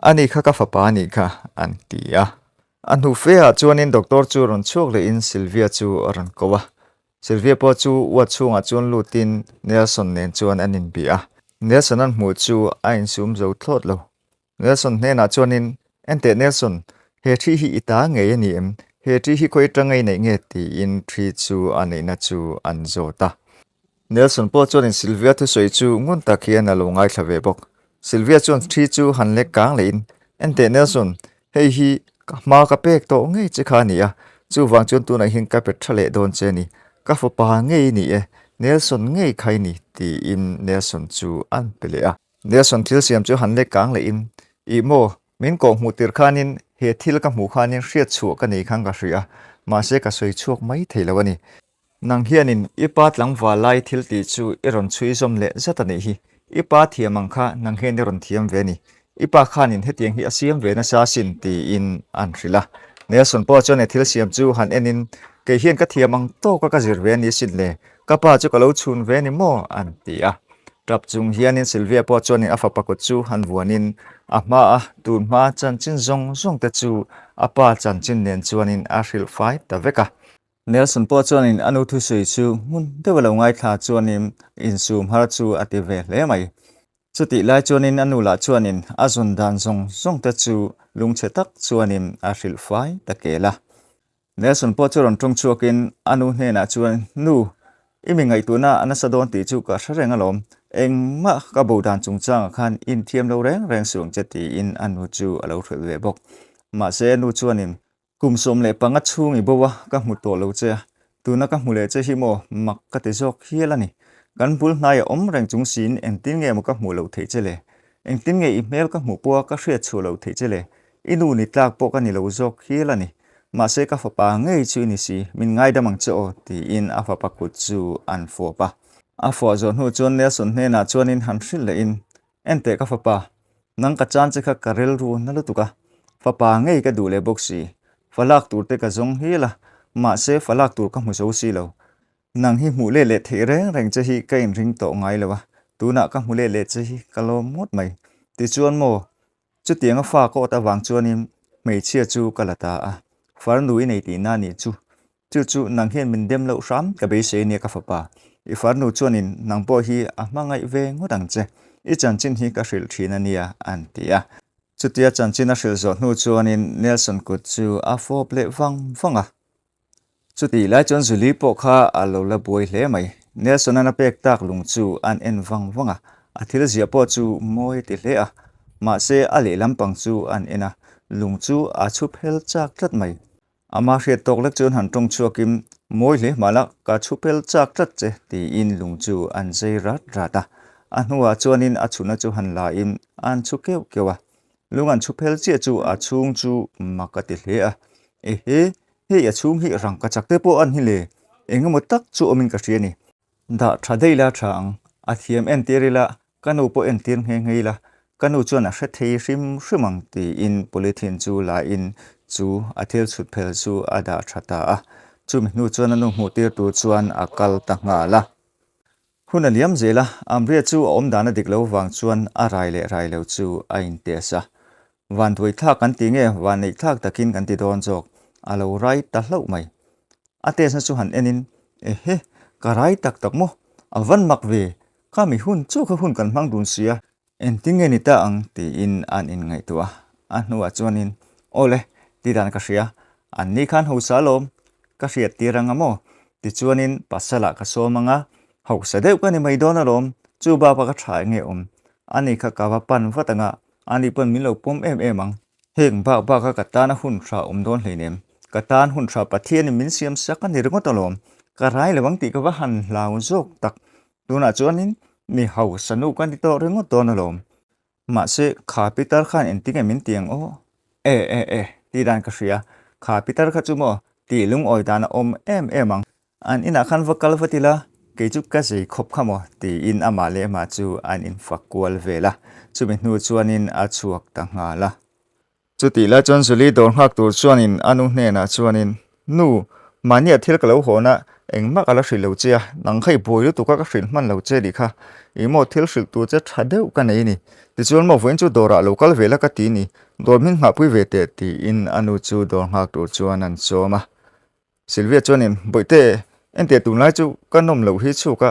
ani kha ka fapa a nih kha, an ti a. A hnu fe ah chuanin doctor chu rawn chhuak lehin Sylvia chu a rawn ko a. Sylvia pawh chu ward chhungah chuan lutin Nelson nen chuan an inbih a. Nelson an hmuh chu a insum zo thlawt lo. Nelson hnenah chuanin, Enteh Nelson, he thi hi i ta ngei a ni em? He thi hi khawi atanga i neih nge? tiin thi chu a neihna chu an zawt a. Nelson pawh chuanin Sylvia thusawi chu ngun tak hian a lo ngaithla ve bawk. Sylvia chuan thi chu han lek kang lehin, Enteh Nelson, hei hi ka hma ka pek tawh ngei che kha a ni a, chuvang chuan tunah hian ka pe tha leh dawn che a ni. Ka fapa ngei i ni e, Nelson ngei kha i ni, tiin Nelson chu an pe leh a. Nelson thil siam chu han lek kang lehin, Ih maw, min kawh hmuh tir khanin he thil ka hmuh khanin hriat chhuah ka nei khan ka hria a, mahse ka sawi chhuak mai thei lo a ni. Nang hianin i pa tlangval lai thil tih chu i rawn chhui zawm leh zat a nih hi. I pa thiam ang kha nang hian i rawn thiam ve a ni. I pa khanin hetiang hi a siam ve nasa asin tiin an hrilh a. Nelson pawh chuan he thil siam chu han enin, Kei hian ka thiam ang tawka ka zir ve a ni sin le, ka pa chu ka lo chhun ve a ni maw? an ti a. Tap chung hianin Sylvia pawh chuanin a fapa kut chu han vuanin a hmaa tun hma chanchin zawng zawng te chu a pa chanchin nen chuanin a hrilh fai ta vek a. Nelson pawh chuanin a nu thusawi chu hmun deuh a lo ngaithla chuanin insum har chu a ti ve hle mai. Chutih lai chuanin a nu lah chuanin a zawn dan zawng zawng te chu lungchhe tak chuanin a hrilh fai ta kel a. Nelson pawh chu rawn tawng chhuakin a nu hnenah chuan, Nu, i mi ngaihtuahna a nasa dawn tih chu ka hre reng alawm. Engmah ka bo dan chungchangah khan inthiam lo reng reng suh ang che tiin a nu chu a lo hrilh ve bawk. Mahse a nu chuanin Kum 15 chhung i bo a, ka hmu tawh lo che a, tuna ka hmu leh che hi maw mak ka ti zawk hial a ni. Kan bul hnaiah awm reng chung siin engtin nge maw ka hmuh loh theih che le? Engtin nge i hmel ka hmuh pawha ka hriat chhuah loh theih che le? I nu ni tlak pawh ka ni lo zawk hial a ni. Mahse ka fapa ngei chu i ni si, min ngaidam ang che aw, tiin a fapa kut chu an fawp a. A fawh zawh hnu chuan Nelson hnenah chuanin han hrilh lehin, Enteh ka fapa, nang ka chan che kha ka rilru na lutuk a, fapa ngei ka duh leh bawk si, fa lak tur te ka zawng hial a, mahse fa lak tur ka hmu zo si lo. Nang hi hmuh leh leh theih reng reng che hi ka inring tawh ngai lo a, tunah ka hmu leh leh che hi ka lawm ngawt mai. Tichuan maw, chutianga fa ka awt avang chuanin hmeichhia chu ka la ta a, farnu i nei tihna a nih chu, Chu chu nang hian min dem loh hram ka beisei ania ka fapa. I farnu chuanin nang pawh hi a hmangaih ve ngawt ang che. I chanchin hi ka hrilh thin ania an ti a. Chutia chanchin a hrilh zawh hnu chuanin Nelson kut chu a fawp leh vang vang a. Chutih lai chuan Julie pawh kha a lo la buai hle mai. Nelson-a'n a pek tak lung chu an en vang vang a. A thil ziah pawh chu mawi a ti hle a. Mahse a lehlam pang chu an en a, lung chu a chhu phel chak tlat mai. Ama hriat tawk lek chuan han tawng chhuakin, Mawi hle hmah la, ka chhu pel chak tlat che, tiin lung chu an zai rat rat a. A hnuah chuanin a chhuna chu han lain an chhu keuh keuh a. Lung an chhu phel chiah chu a chhung chu mak a ti hle a. Ehe, hei a chhung hi rangka chak te pawh a ni le, engemaw tak chu awmin ka hria a ni. Dah tha daih la tha ang, a thiam entir ila Ka nu pawh entir nghe nghe ila, ka nu chuan a hre thei hrim hrim ang tiin polythene chu la in chu a thil chhut phel chu a dah tha ta a. Chumi hnu chuan a nu hmuh tir tur chuan a kal ta nghal a. Hun a liam zel a, Amria chu a awm dan a dik lo vang chuan a rai leh rai lo chu a intest a. Vanduai thlak kan ti nge, vanneih thlak takin kan ti dawn zawk, a lo rai ta hlauh mai. A test na chu han en in, Ehe, ka rai tak tak maw? A van mak ve, Kha mi hun chu kha hun kan hmang dun sia, engtin nge ni ta ang tiin an inngaihtuah a. A hnuah chuanin, Awle, ti dan ka hria, an ni khan hosa alawm, ka hriat tir anga maw? Tichuanin pasalah ka sawm ang a, hausa deuh ka ni mai dawn alawm, chu bapa ka tha eng nge awm? Ani kha ka va pan vat ang a, ani pawn min lo pawm em em ang. Heng bak baka ka tana hun tha awm dawn hleinem, ka tan hun tha Pathianin min siam sak a ni ringawt alawm, ka rai lo ang tih ka va han hlau zawk tak. Tunah chuanin mi hausa nu ka ni tawh ringawt dawn alawm. Mahse, kha pitar khan engtinge min ti ang aw? E e e, tih dan ka hria. Kha pitar kha chu maw tih lungawi dan a awm em em ang. An inah khan va kal vat ila, kei chu ka zei khawp kha maw? tiin amah leh amah chu an infak kual vel a. Chumi hnu chuanin a chhuak ta nghal a. Chutih lai chuan Julie dawr nghak tur chuanin a nu hnenah chuanin, Nu, mahnia thil ka lo hawn a, engmah ka la hrilh lo che a, nang kha i buai lutuk a ka hrilh hman lo che tih kha ih maw thil hrilh tur che tha deuh ka nei a ni. Tichuan maw vawiin chu dawrah lo kal ve la ka ti ni, dawr hming nghahpui ve teh tiin a nu chu dawr nghak tur chuan an chawm a. Sylvia chuanin, Bawihte, enteh tunlai chu ka nawm loh hi chhuk a,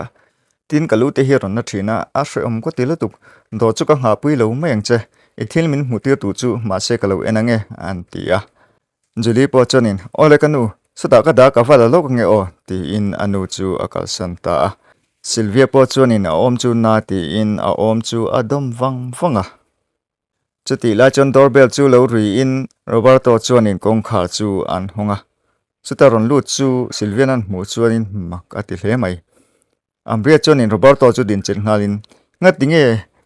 tin ka lu te hi a rawn na thin a, a hrehawm ka ti lutuk, dawr chu ka nghahpui lo mai ang che, i thil min hmuh tir tur chu mahse ka lo en ang e, an ti a. Julie pawh chuanin, Awle ka nu, sawtah ka dah ka va la lawk ange aw, tiin a nu chu a kalsan ta a. Sylvia pawh chuanin a awm chu na tiin a awm chu a dawm vang vang a. Chutih lai chuan doorbell chu lo ruiin Roberto chuanin kawngkhar chu an hawng a. Chuta rawn lut chu Sylvian an hmuh chuanin mak a ti hle mai. Ambria chuanin Roberto chu dinchilh nghalin, Ngati nge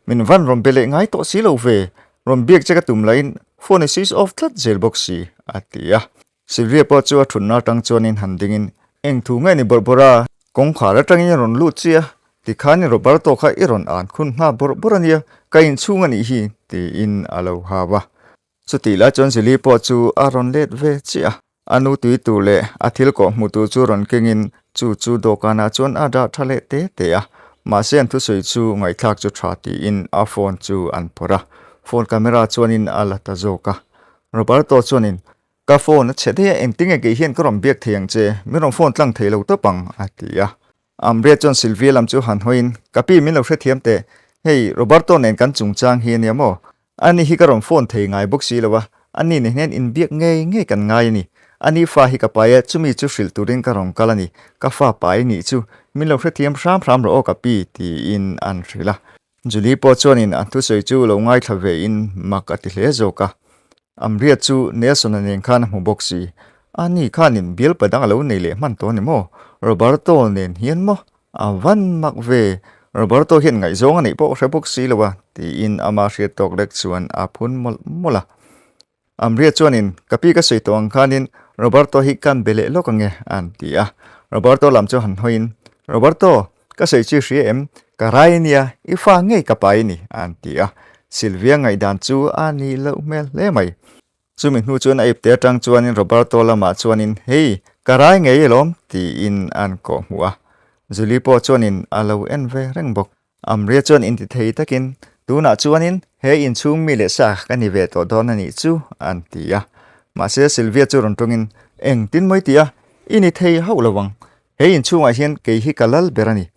min van rawn be leh ngai tawh si lo ve, rawn biak che ka tum lahin phone i switch off tlat zel bawk si, a ti a. Sylvia pawh chu a thutna atang chuanin han dingin, Eng thu nge ni bawrh bawrh a? Kawngkhar atangin i rawn lut chiah, tikhan i Roberto kha i rawn an khun nghal bawrh bawrh a nia, ka inchhung a nih hi, tiin a lo hau a. Chutih lai chuan Julie pawh chu a rawn let ve chiah a. A nu tui tur leh a thil kawh hmuh tur chu rawn kengin chu chu dawhkanah chuan a dah tha leh te te a. Mahse an thusawi chu ngaihthlak chu tha tiin a phone chu an phawrh a, phone camera chuanin a la ta zawk a. Roberto chuanin, Ka phone a chhe daih a, engtinge kei hian ka rawn biak thei ang che, min rawn phone tlang thei lo tawp ang, a ti a. Ambre chuan Sylvia lam chu han hawiin, Ka pi min lo hrethiam teh, hei Roberto nen kan chungchang hi a nia maw? Ani hi ka rawn phone thei ngai bawk si lo a, ani nen hian inbiak ngei ngei kan ngai a ni. Ani fa hi ka pai a, chumi chu hrilh turin ka rawn kal a ni. Ka fa pai nih chu min lo hrethiam hram hram rawh aw ka pi, tiin an hrilh a. Julie pawh chuanin a thusawi chu lo ngaithla vein mak a ti hle zawk a. Amria chu Nelson-a nen khan a hmu bawk si. A ni khanin bialpa dang a lo nei leh hman tawh a ni maw? Roberto nen hian maw? A van mak ve! Roberto hian ngaihzawng a neih pawh hre bawk si lo a, tiin ama hriat tawk lek chuan a phun mawlh mawlh a. Amria chuanin, Ka pi ka sawi tawh ang khanin Roberto hi kan be leh lawk ange, an ti a. Roberto lam chu han hawiin, Roberto, ka sawi chi hria em? Ka rai a nia, i fa ngei ka pai a ni, an ti a. Sylvia ngaihdan chu a nih loh hmel hle mai. Chumi hnu chuan a ipte atang chuanin Roberto lamah chuanin, Hei, ka rai ngei alawm, tiin an kawhhmuh a. Julie pawh chuanin a lo en ve reng bawk. Amria chuan intithei takin, Tunah chuanin he inchhung mi leh sa ka ni ve tawh dawn a nih chu, an ti a. Mahse Sylvia chu rawn tawngin, Engtin mawi ti a, i ni thei hauh lo ang. He inchhungah hian kei hi ka lal ber a ni.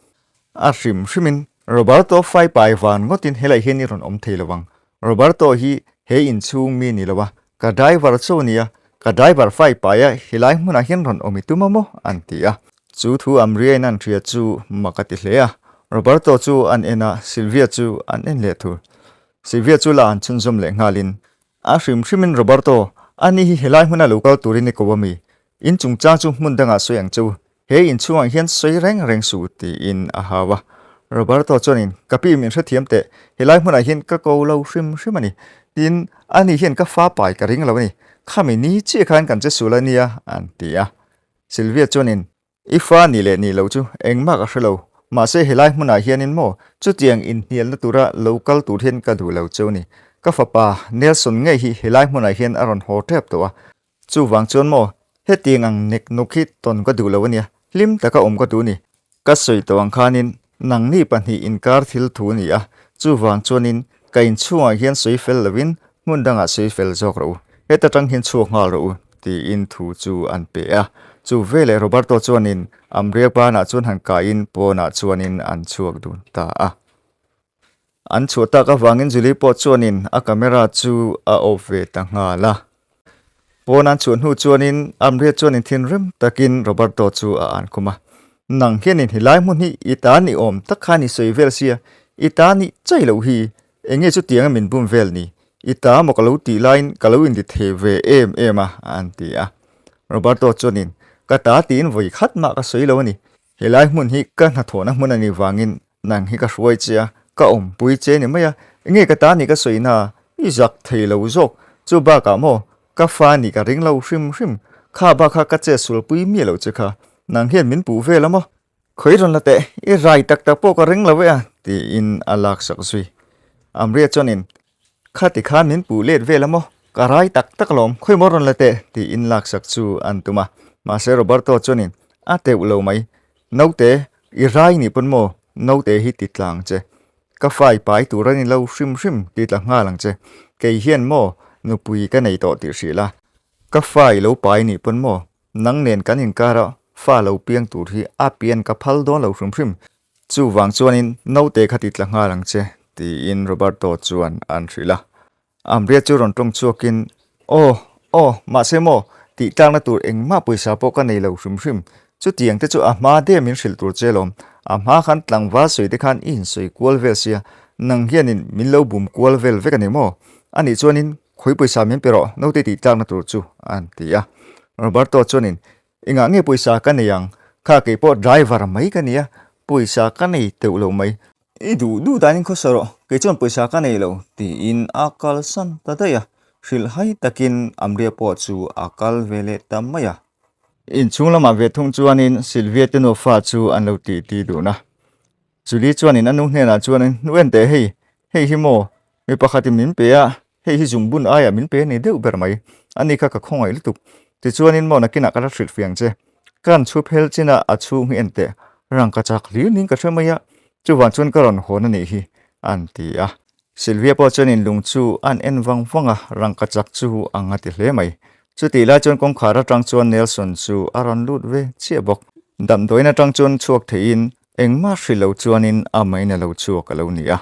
A hrim hrimin Roberto faipai van ngawtin helai hian i rawn awm thei lo ang. Roberto hi he inchhung mi ni lo a, ka driver chu a ni a, ka driver fai pai a helai hmunah hian rawn awm i tum a maw? an ti a. Chu thu Amriain an hria chu mak a ti hle a, Roberto chu an en a, Sylvia chu an en leh thur. Sylvia chu la an chhunzawm leh nghalin, A hrim hrimin Roberto, ani hi helai hmuna lo kal turin i ko a mi? In chungchang chu hmun dangah sawi ang che u, he inchhungah hian sawi reng reng suh tiin a hau a. Roberto chuanin, Ka pi min hrethiam teh, helai hmunah hian ka ko lo hrim hrim a ni. Tin, ani hian ka fa pai ka ring lo a ni. Khami ni chiah khan kan che sul a nia, an ti a. Sylvia chuanin, I fa nih leh nih loh chu engmah ka hre lo, mahse helai hmunah hianin maw chutiang inhnialna tura lo kal tur hian ka duh lo cheu ni. Ka fapa Nelson ngei hi helai hmunah hian a rawn haw tep tawh a, chuvang chuan maw hetiang ang nek nuk hi tawn ka duh lo ania, hlim taka awm ka duh ni. Ka sawi tawh ang khanin nangni pahnih inkar thil thu a ni a, chuvang chuanin ka inchhungah hian sawi fel lovin hmun dangah sawi fel zawk rawh u, heta tang hian chhuak nghal rawh u, tiin thu chu an pe a. Chu veleh Roberto chuanin Amriak banah chuan han kaiin pawnah chuanin an chhuak dun ta a. An chhuah tak avangin Julie pawh chuanin a camera chu a off ve ta nghal a. Pawn an chhuah hnu chuanin Amriat chuanin thinrim takin Roberto chu a an khum a. Nang hianin helai hmun hi i ta ni awm tak khan i sawi vel sia, i ta nih chai loh hi, enge chutianga min bum vel ni, i ta maw ka lo tih laiin ka lo inti thei ve em em a, an ti a. Roberto chuanin, Ka ta tiin vawi khat mah ka sawi lo a ni, helai hmun hi ka hnathawhna hmun a nih vangin Nang hi ka hruai che a, ka awmpui che ni mai a, enge ka ta nih ka sawi na, i zak thei lo zawk, chu bakah maw ka fa nih ka ring lo hrim hrim, kha bak kha ka che sulpui miah lo che kha, nang hian min puh vel a maw? Khawi rawn la teh, i rai tak tak pawh ka ring lo e a, tiin a laksak zui. Amria chuanin, Kha ti khan min puh let vel a maw? Ka rai tak tak alawm, khawi maw rawn la teh? tiin laksak chu an tum a. Mahse Roberto chuanin a teuh lo mai, Naute, i rai nih pawn maw naute hi ti tlang che. Ka fai pai tur a ni lo hrim hrim ti tla nghal ang che. Kei hian maw nupui ka nei tawh tih hrilh a. Ka fai lo pai nih pawn maw nang nen kan inkar a fa lo piang tur hi a pian ka phal dawn lo hrim hrim. Chuvang chuanin naute kha ti tla nghal ang che, tiin Roberto chuan an hrilh a. Amria chu rawn tawng chhuakin, Aw, aw, mahse maw, tih tlakna tur engmah pawisa pawh ka nei lo hrim hrim. Chutiang te chu a hma de min hrilh tur che lawm. A hma khan tlangval sawi te khan i insawi kual vel sia, nang hianin min lo bum kual vel vek a ni maw? Anih chuanin khawi pawisa min pe rawh, naute tih tlakna tur chu, an ti a. Roberto chuanin, Engah nge pawisa ka nei ang? Kha kei pawh driver mai ka nia, pawisa ka nei teuh lo mai. I duh duh danin khawsa rawh, kei chuan pawisa ka nei lo, tiin a kalsan ta daih a. Hrilhhai takin Amria pawh chu a kal ve leh ta mai a. Inchhung lamah ve thung chuanin Sylvia te nufa chu an lo titi dun a. Julie chuanin a nu hnenah chuanin, Nu en teh hei, hei hi maw mi pakhatin min pe a, Hei hi zungbun aiah min pe a ni deuh ber mai. Ani kha ka khawngaih lutuk. Tichuanin maw nakinah ka la hrilh fiang che. Ka han chhup hel chin a, a chhung hi en teh. Rang ka chak hlir niin ka hre mai a, chuvang chuan ka rawn hawn a nih hi, an ti a. Sylvia pawh chuanin lung chu an en vang vang a, rang ka chak chu a nga ti hle mai. Chutih lai chuan kawngkhar atang chuan Nelson chu a rawn lut ve chiah bawk. Damdawiin atang chuan chhuak theihin Engmah hrilh lo chuanin a main a lo chhuak a lo ni a.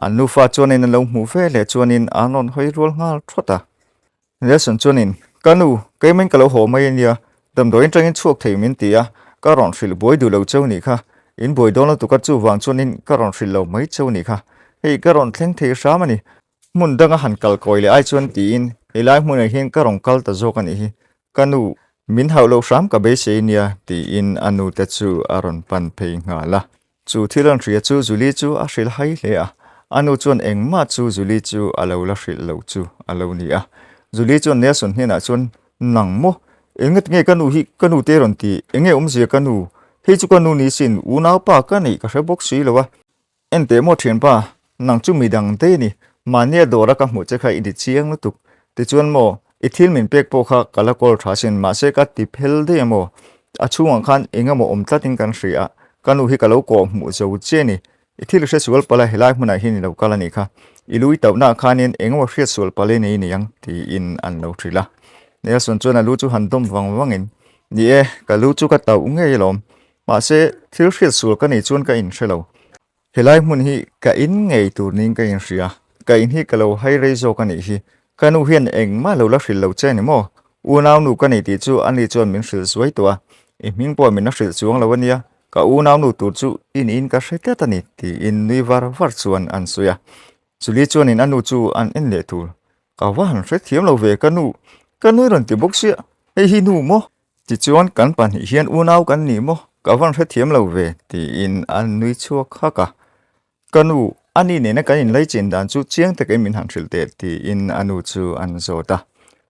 An nufa chuanin an lo hmuh ve leh chuanin an rawn hawi rual nghal thawt a. Nelson chuanin, Ka nu, keimahin ka lo haw mai a nia, damdawiin tangin chhuak thei min ti a, ka rawn hrilh buai duh lo cheu nih kha. In buai dawn lutuk a chuvang chuanin ka rawn hrilh lo mai cheu nih kha. Hei ka rawn thleng thei hram a ni. Hmun danga han kal kawi leh ai chuan tiin helai hmunah hian ka rawn kal ta zawk a nih hi. Ka nu, min hauh loh hram ka beisei nia tiin a nu te chu a rawn pan phei nghal a. Chu thil an hria chu Julie chu a hrilh hai hle a. A nu chuan engmah chu Julie chu a lo la hrilh loh chu a lo ni a. Julie chuan Nelson hnenah chuan, Nang maw? Eng nge ka nu hi ka nu te rawn ti? Enge awmzia ka nu? Hei chu ka nu ni sin, unaupa ka neih ka hre bawk si lo a. Enteh maw thianpa, nang chu midang daih a ni, mahnia dawra ka hmuh che kha i di chiang lutuk. Tichuan maw, i thil min pek pawh kha ka la kawl tha sin, mahse ka ti phel daih a maw? A chhungah khan eng emaw awm tlatin kan hria a, ka nu hi ka lo kawh hmuh zo che a ni. I thil hre sual palh a, helai hmunah hian i lo kal a nih kha. I lu i tauhnaah khanin eng emaw hriat sual palh i nei ni ang, tiin an lo hrilh a. Nelson chuan a lu chu han dawm vang vangin, Ni e, ka lu chu ka tauh ngei alawm. Mahse, thil hriat sual ka nei chuan ka inhre lo. Helai hmun hi ka in ngei tur niin ka inhria. Ka in hi ka lo hai rei zawk a nih hi. Ka nu hian engmah lo la hrilh lo che a ni maw? Unaunu ka nei tih chu ani chuan min hrilh zuai tawh a. I hming pawh min la hrilh chuang lo a nia. Ka unaunu tur chu i niin ka hre tlat a ni, tiin nui var var chuan an sawi a. Chuli chuanin a nu chu an en leh tur. Ka va han hrethiam lo ve ka nu, ka nui rawn ti bawk sia, hei hi nu maw? Tichuan kan pahnih hian unau kan ni maw? Ka van hrethiam lo ve, tiin a nui chhuak hak a. Ka nu, ani nena kan inlaichin dan chu chiang takin min han hrilh teh, tiin a nu chu an zawt a.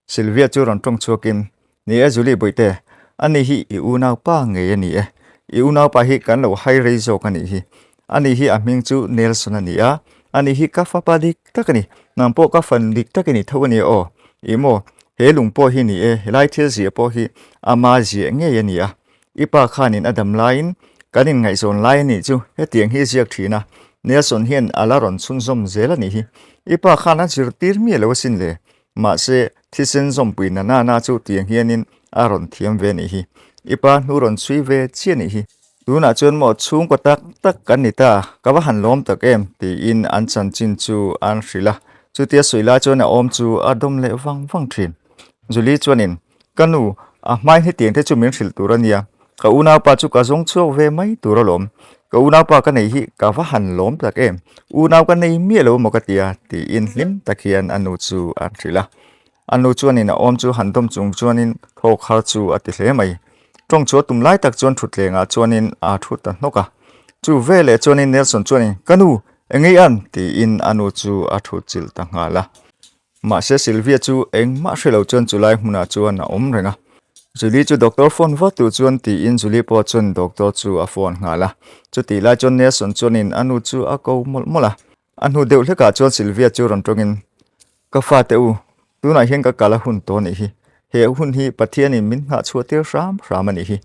Sylvia chu rawn tawng chhuakin, Ni e Julie Bawihte, ani hi i unaupa ngei a ni e. I unaupa hi kan lo hai rei zawk a nih hi. Ani hi a hming chu Nelson a ni a, ani hi ka fapa dik tak a ni. Nang pawh ka fan dik tak i ni tho a nia aw. Ih maw, he lung pawh hi ni e, helai thil ziah pawh hi ama ziah ngei a ni a. I pa khanin a dam laiin kan inngaihzawn lai a nih chu hetiang hi ziak thin a, Nelson hian a la rawn chhunzawm zel a nih hi. I pa khan a zirtir miah lo asin le. Mahse, thisen zawmpui na na na chu tiang hianin a rawn thiam ve a nih hi. I pa hnu rawn chhui ve chiah a nih hi. Tunah chuan maw chhungkaw tak tak kan ni ta, ka va han lawm tak em? tiin an chanchin chu an hrilh a. Chutia sawi lai chuan a awm chu a dawm leh vang vang thin. Julie chuanin, Ka nu, a hmain hetiang te chu min hrilh tur a nia. Ka unaupa chu ka zawng chhuak ve mai tur alawm. Ka unaupa ka nei hi ka va han lawm tak em. Unau ka nei miah lo maw ka tia, tiin hlim tak hian a nu chu an hrilh a. A nu chuanin a awm chu han dawm chung chuanin thawk har chu a ti hle mai. Tawng chu a tum lai tak chuan thutlengah chuanin a thu ta hnawk a. Chu veleh chuanin Nelson chuanin, Ka nu, engei an? tiin a nu chu a thu chilh ta nghal a. Mahse Sylvia chu engmah hre lo chuan chulai hmunah chuan a awm reng a. Julie chu doctor phone vat tur chuan tiin Julie pawh chuan doctor chu a phone nghal a. Chutih lai chuan Nelson chuanin a nu chu a ko mawlh mawlh a. A hnu deuh hlekah chuan Sylvia chu rawn tawngin, Ka fate u, tunah hian ka kal a hun tawh a nih hi. He hun hi Pathianin min nghah chhuah tir hram hram a nih hi.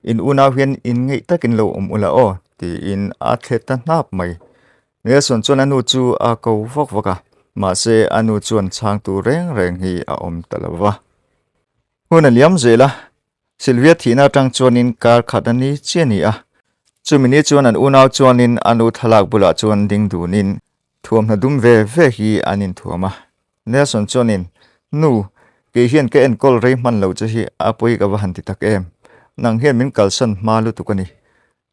In unau hian inngeih takin lo awm ula aw, tiin a thlet ta hnap mai. Nelson chuan a nu chu a ko vak vak a, mahse a nu chuan chhangtu reng reng hi a awm ta lo va. Hun a liam zel a, Sylvia thihna atang chuanin kar khat a ni chiah a ni a. Chumi ni chuan an unau chuanin a nu thlalak bulah chuan ding dunin thuamhnaw dum ve ve hi an inthuam a. Nelson chuanin, Nu, kei hian ka enkawl rei hman lo che hi a pawi ka va han ti tak em. Nang hian min kalsan hma lutuk a ni.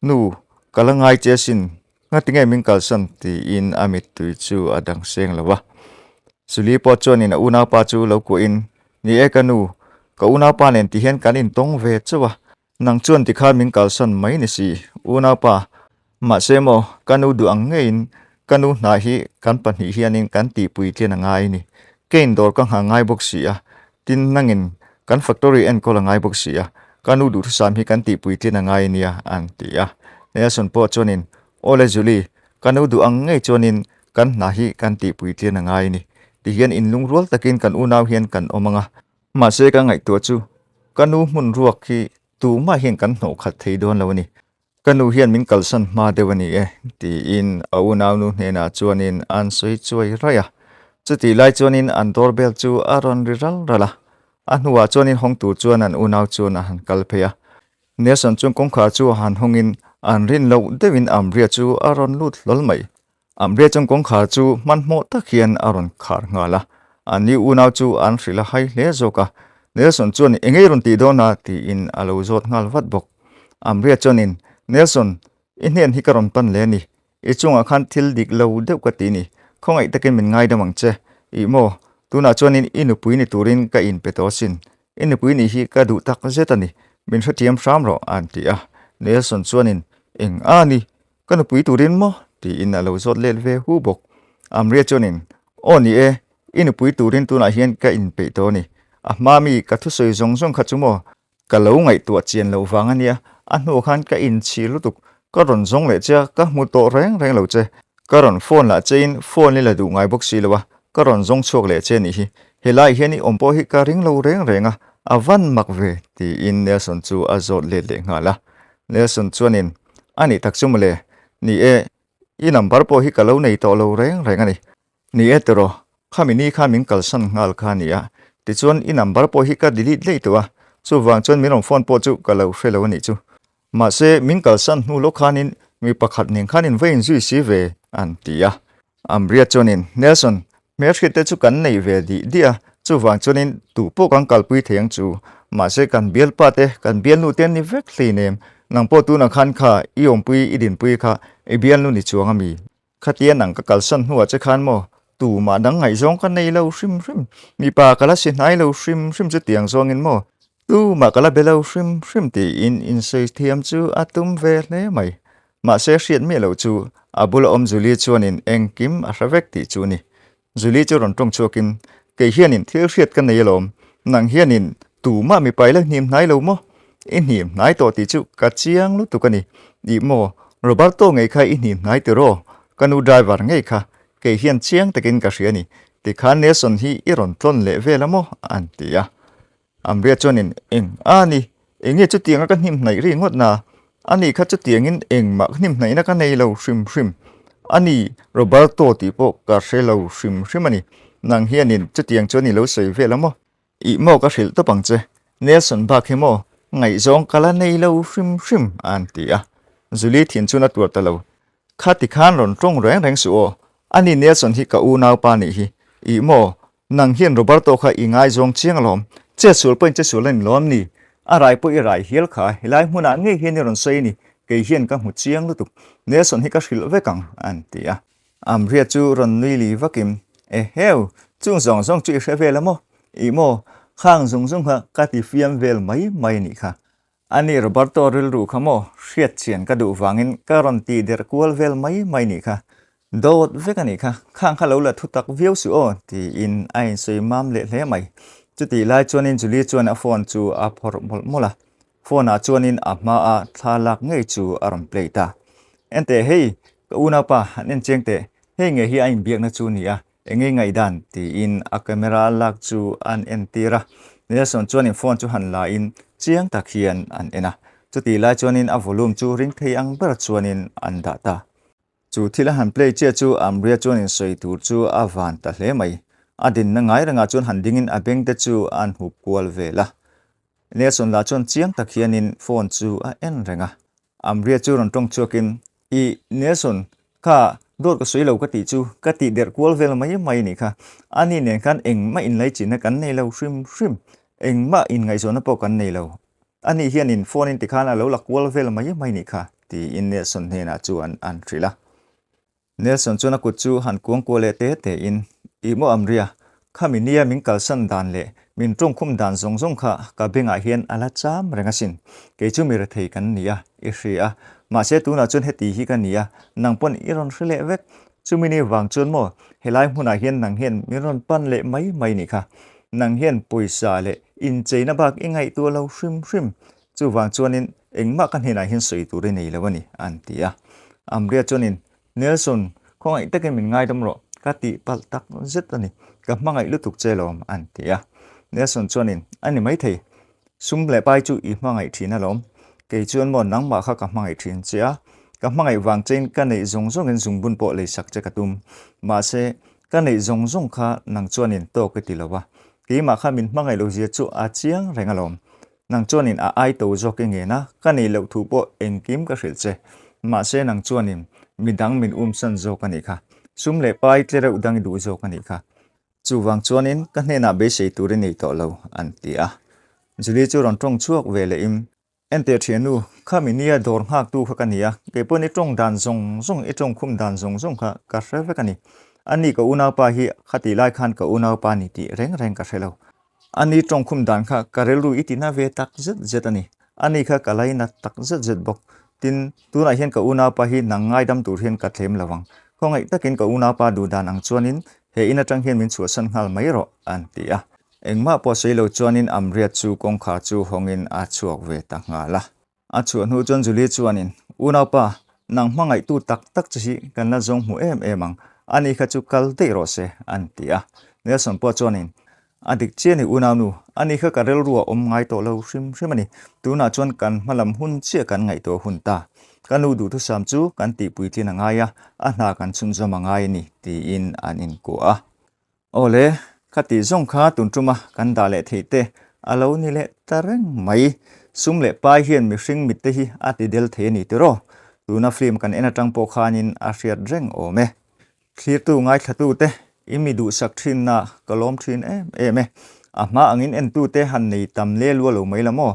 Nu, ka la ngai che asin, ngatinge min kalsan? tiin a mittui chu a dang seng lo a. Suli pawh chuanin a unaupa chu lo kuahin, Ni e ka nu, ka unaupa nen ti hian kan intawng ve chauh a, nang chuan tikhan min kalsan mai ni si, unaupa. Mahse maw, ka nu duh ang ngeiin ka nu hna hi kan pahnih hianin kan tihpui tlian a ngai ni. Kein dawr ka nghah ngai bawk si a, Tin, nangin kan factory enkawl a ngai bawk si a, ka nu duhthusam hi kan tihpui tlin a ngai nia, an ti a. Nelson pawh chuanin, Awle Julie, ka nu duh ang ngei chuanin kan hna hi kan tihpui tlin a ngai ni. Tihian inlungrual takin kan unau hian kan awm ang a. Mahse ka ngaihtuah chu ka nu hmun ruak hi tumah hian kan hnawh khat thei dawn lo a ni. Ka nu hian min kalsan hma deuh a ni e, tiin a unaunu hnenah chuanin an sawi chuai raih a. Chutih lai chuanin an doorbell chu a rawn ri ral ral a. A hnuah chuanin hawng tur chuan an unau chuan a han kal phei a. Nelson chuan kawngkhar chu a han hawngin an rin loh deuhin Amria chu a rawn lut hlawl mai. Amria chuan kawngkhar chu hmanhmawh tak hian a rawn khar nghal a. Anni unau chu an hrilh a hai hle zawk a. Nelson chuan engei rawn tih dawn a? tiin a lo zawt nghal vat bawk. Amria chuanin, Nelson, i hnen hi ka rawn pan leh a ni. I chungah khan thil dik lo deuh ka ti ni. Khawngaih takin min ngaidam ang che. Ih maw, tunah chuanin i nupui ni turin ka inpe tawh asin. I nupui nih hi ka duh tak zet a ni. Min hrethiam hram rawh, a han ti a. Nelson chuanin, Eng a ni? Ka nupui turin maw? tiin a lo zawt let ve hu bawk. Amria chuanin, Aw ni e, i nupui turin tunah hian ka inpeih tawh a ni. A hma mi ka thusawi zawng zawng kha chu maw? Ka lo ngaihtuah chian loh vang a nia, a hnuah khan ka inchhir lutuk, ka rawn zawng leh che a, ka hmu tawh reng reng lo che. Ka rawn phone lah chein phone i la duh ngai bawk si lo a, ka rawn zawng chhuak leh che nih hi. Helai hian i awm pawh hi ka ring lo reng reng a, a van mak ve, tiin Nelson chu a zawt let leh nghal a. Nelson chuanin, A nih tak chu mawle, ni e, i number pawh hi ka lo nei tawh lo reng reng a ni. Ni e tiraw, khami ni khan min kalsan nghal kha a ni a, tichuan i number pawh hi ka delete daih tawh a, chuvang chuan min rawn phone pawh chu ka lo hre lo a nih chu. Mahse, min kalsan hnu lawk khanin mi pakhat nen khan in va inzui si ve, an ti a. Amria chuanin, Nelson, hmelhriat te chu kan nei ve dih dih a, chuvang chuanin tu pawh kan kalpui thei ang chu. Mahse, kan bialpa te, kan bialnu te an ni vek hleinem. Nang pawh tunah khan kha i awmpui, i dinpui kha i bialnu ni chuang a mi? Khatia nang ka kalsan hnuah che khan maw, tumah dang ngaihzawng ka nei lo hrim hrim, mipa ka la si hnai lo hrim hrim chu tiang zawngin maw, tumah ka la be lo hrim hrim tiin insawi thiam chu a tum ve hle mai. Mahse hriat miah loh chu a bula awm Julie chuanin engkim a hre vek tih chu a ni. Julie chu rawn tawng chhuakin, Kei hianin thil hriat ka nei alawm, nang hianin tumah mipa i la hnim hnai lo maw? I hnim hnai tawh tih chu ka chiang lutuk a ni. Ih maw, Roberto ngei kha i hnim hnai tiraw? Ka nu driver ngei kha, kei hian chiang takin ka hria a ni. Tikhan Nelson hi i rawn tlawn leh vel a maw? an ti a. Amria chuanin, Eng a ni, enge chutianga ka hnim hnaih ri ngawt na? Ani kha chutiangin engmah ka hnim hnaihna ka nei lo hrim hrim. Ani, Roberto tih pawh ka hre lo hrim hrim a ni. Nang hianin chutiang chuan i lo sawi vel a maw? Ih maw ka hrilh tawp ang che. Nelson bak hi maw ngaihzawng ka la nei lo hrim hrim a an ti a. Julie thin chuan a tuar ta lo. Kha tikhan rawn tawng reng reng suh aw. Ani Nelson hi ka unaupa nih hi. Ih maw Nang hian Roberto kha i ngaizawng chiang alawm. Chetsual pawhin chetsual a ni lawm ni? A rai pawh i rai hial kha, helai hmunah ngei hian i rawn sawi a ni, kei hian ka hmu chiang lutuk. Nelson hi ka hrilh vek ang, an ti a. Amria chu rawn nui li vakin, Eheu, chung zawng zawng chu i hre vel a maw? Ih maw, khang zung zung kha ka ti fiam vel mai mai a nih kha. Ani Roberto rilru kha maw hriat chian ka duh vangin ka rawn ti der kual vel mai mai nih kha. Dawt vek a nih kha, khang kha lo la thu tak viau suh aw, tiin a insawi mam leh hle mai. Chutih lai chuanin Julie chuan a phone chu a phawrh mawlh mawlh a, phone ah chuanin a hmaa thla lak ngei chu a rawn play ta. Enteh hei, ka unaupa han en chiang teh, hei ngei hi a inbiakna chu ni a, Eng nge ngaihdan? tiin a camera lak chu an entir a. Nelson chuanin phone chu han la in chiang tak hian an en a. Chutih lai chuanin a volume chu ring thei ang ber chuanin an dah ta. Chu thil a han play chiah chu Amria chuanin sawi tur chu a van ta hle mai. A dinna ngai rengah chuan han dingin a beng te chu an hup kual vel a. Nelson lah chuan chiang tak hianin phone chu a en reng a. Amria chu rawn tawng chhuakin, Ih, Nelson, kha dawt ka sawi lo ka tih chu ka tih derh kual vel mai mai nih kha. Ani nen khan engmah inlaichinna kan nei lo hrim hrim. Engmah inngaihzawnna pawh kan nei lo. Ani hianin phone in tikhan a lo la kual vel mai mai nih kha, tiin Nelson hnenah chuan an hrilh a. Nelson chuan a kut chu han kuang kual leh te te in, Ih maw Amria, khami nia min kalsan dan leh min tawngkhum dan zawng zawng kha ka bengah hian a la cham reng asin. Kei chu mi rethei kan ni a, i hria a. Mahse tunah chuan heti hi ka ni a, nang pawn i rawn hre leh vek. Chumi ni vang chuan maw helai hmunah hian nang hian min rawn pan leh mai mai nih kha. Nang hian pawisa leh incheina bak i ngaihtuah lo hrim hrim. Chuvang chuanin engmah ka hnenah hian sawi tur i nei lo a ni, an ti a. Amria chuanin, Nelson, khawngaih takin min ngaidam rawh, ka tih palh tak zet a ni, ka hmangaih lutuk che lawm, an ti a. Nelson chuanin, A ni maithei, sum leh pai chu i hmangaih thin alawm, kei chuan maw nangmah kha ka hmangaih thin che a, ka hmangaih vang chein ka neih zawng zawngin zungbun pawh leisak che ka tum, mahse, ka neih zawng zawng kha nang chuanin tawk i ti lo a, keimah kha min hmangaih lo zia chu a chiang reng alawm, Nang chuanin a ai to zawk i ngen a, ka nei loh thu pawh engkim ka hrilh che. Mahse nang chuanin midang min umsan zawk a nih kha. Sum leh pai tle reuh dang i duh zawk a nih kha. Chuvang chuanin ka hnenah beisei tur i nei tawh lo, an ti a. Julie chu rawn tawng chhuak ve leh in, Enteh thiannu, khami nia dawr nghaktu kha ka ni a, kei pawhin i tawng dan zawng zawng, i tawng khum dan zawng zawng kha ka hre vek a ni. Ani ka unaupa hi khatih lai khan ka unaupa ni tih reng reng ka hre lo. Ani tawngkhum dan kha ka rilru i tina ve tak zet zet a ni. Ani kha ka lainat tak zet zet bawk. Tin, tunah hian ka unaupa hi nang ngaidam tur hian ka thlem lo ang. Khawngaih takin ka unaupa duh dan ang chuanin he in atang hian min chhuahsan nghal mai rawh, an ti a. Engmah pawh sawi lo chuanin Amriat chu kawngkhar chu hawngin a chhuak ve ta nghal a. A chhuah hnu chuan Julie chuanin, Unaupa, nang hmangaihtu tak tak che hi kan la zawng hmu em em ang, ani kha chu kal daih rawh se, an ti a. Nelson pawh chuanin, A dik chiah ni unaunu, ani kha ka rilru a awm ngai tawh lo hrim hrim a ni. Tunah chuan kan hma lam hun chiah kan ngaihtuah hun ta. Ka nu duhthusam chu kan tihpuitlin a ngai a, a hna kan chhunzawm a ngai a ni, tiin an inkuah a. Awle, kha tih zawng kha tun tuma kan dah leh theih te a lo ni leh ta reng mai. Sum leh pai hian mihring mit te hi a ti del thei a ni tiraw? Tuna film kan en atang pawh khanin a hriat reng awm e. Thlirtu ngaithlatu te i mi duhsak thinna ka lawm thin em em e. A hma angin entu te han nei tam le lua lo mai la maw?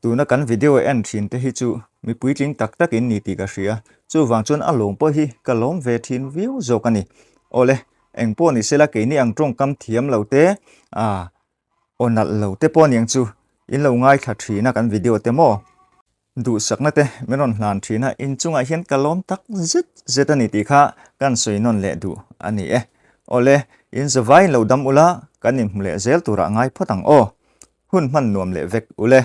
Tuna kan video en thin te hi chu mi puitling tak tak in ni tih ka hria, chuvang chuan a lawm pawh hi ka lawm ve thin viau zawk a ni. Awle, eng pawh ni sela keini ang tawngkam thiam lo te, ah, aw nalh lo te pawh aniang chu in lo ngaithla thin a kan video te maw? Duhsakna te min rawn hlan thin a, inchungah hian ka lawm tak zet zet a ni tih kha kan sawi nawn leh duh a ni e. Awle, in zavai in lo dam ula, kan inhmu leh zel turah ngai phawt ang aw. Hun hman nuam leh vek ule.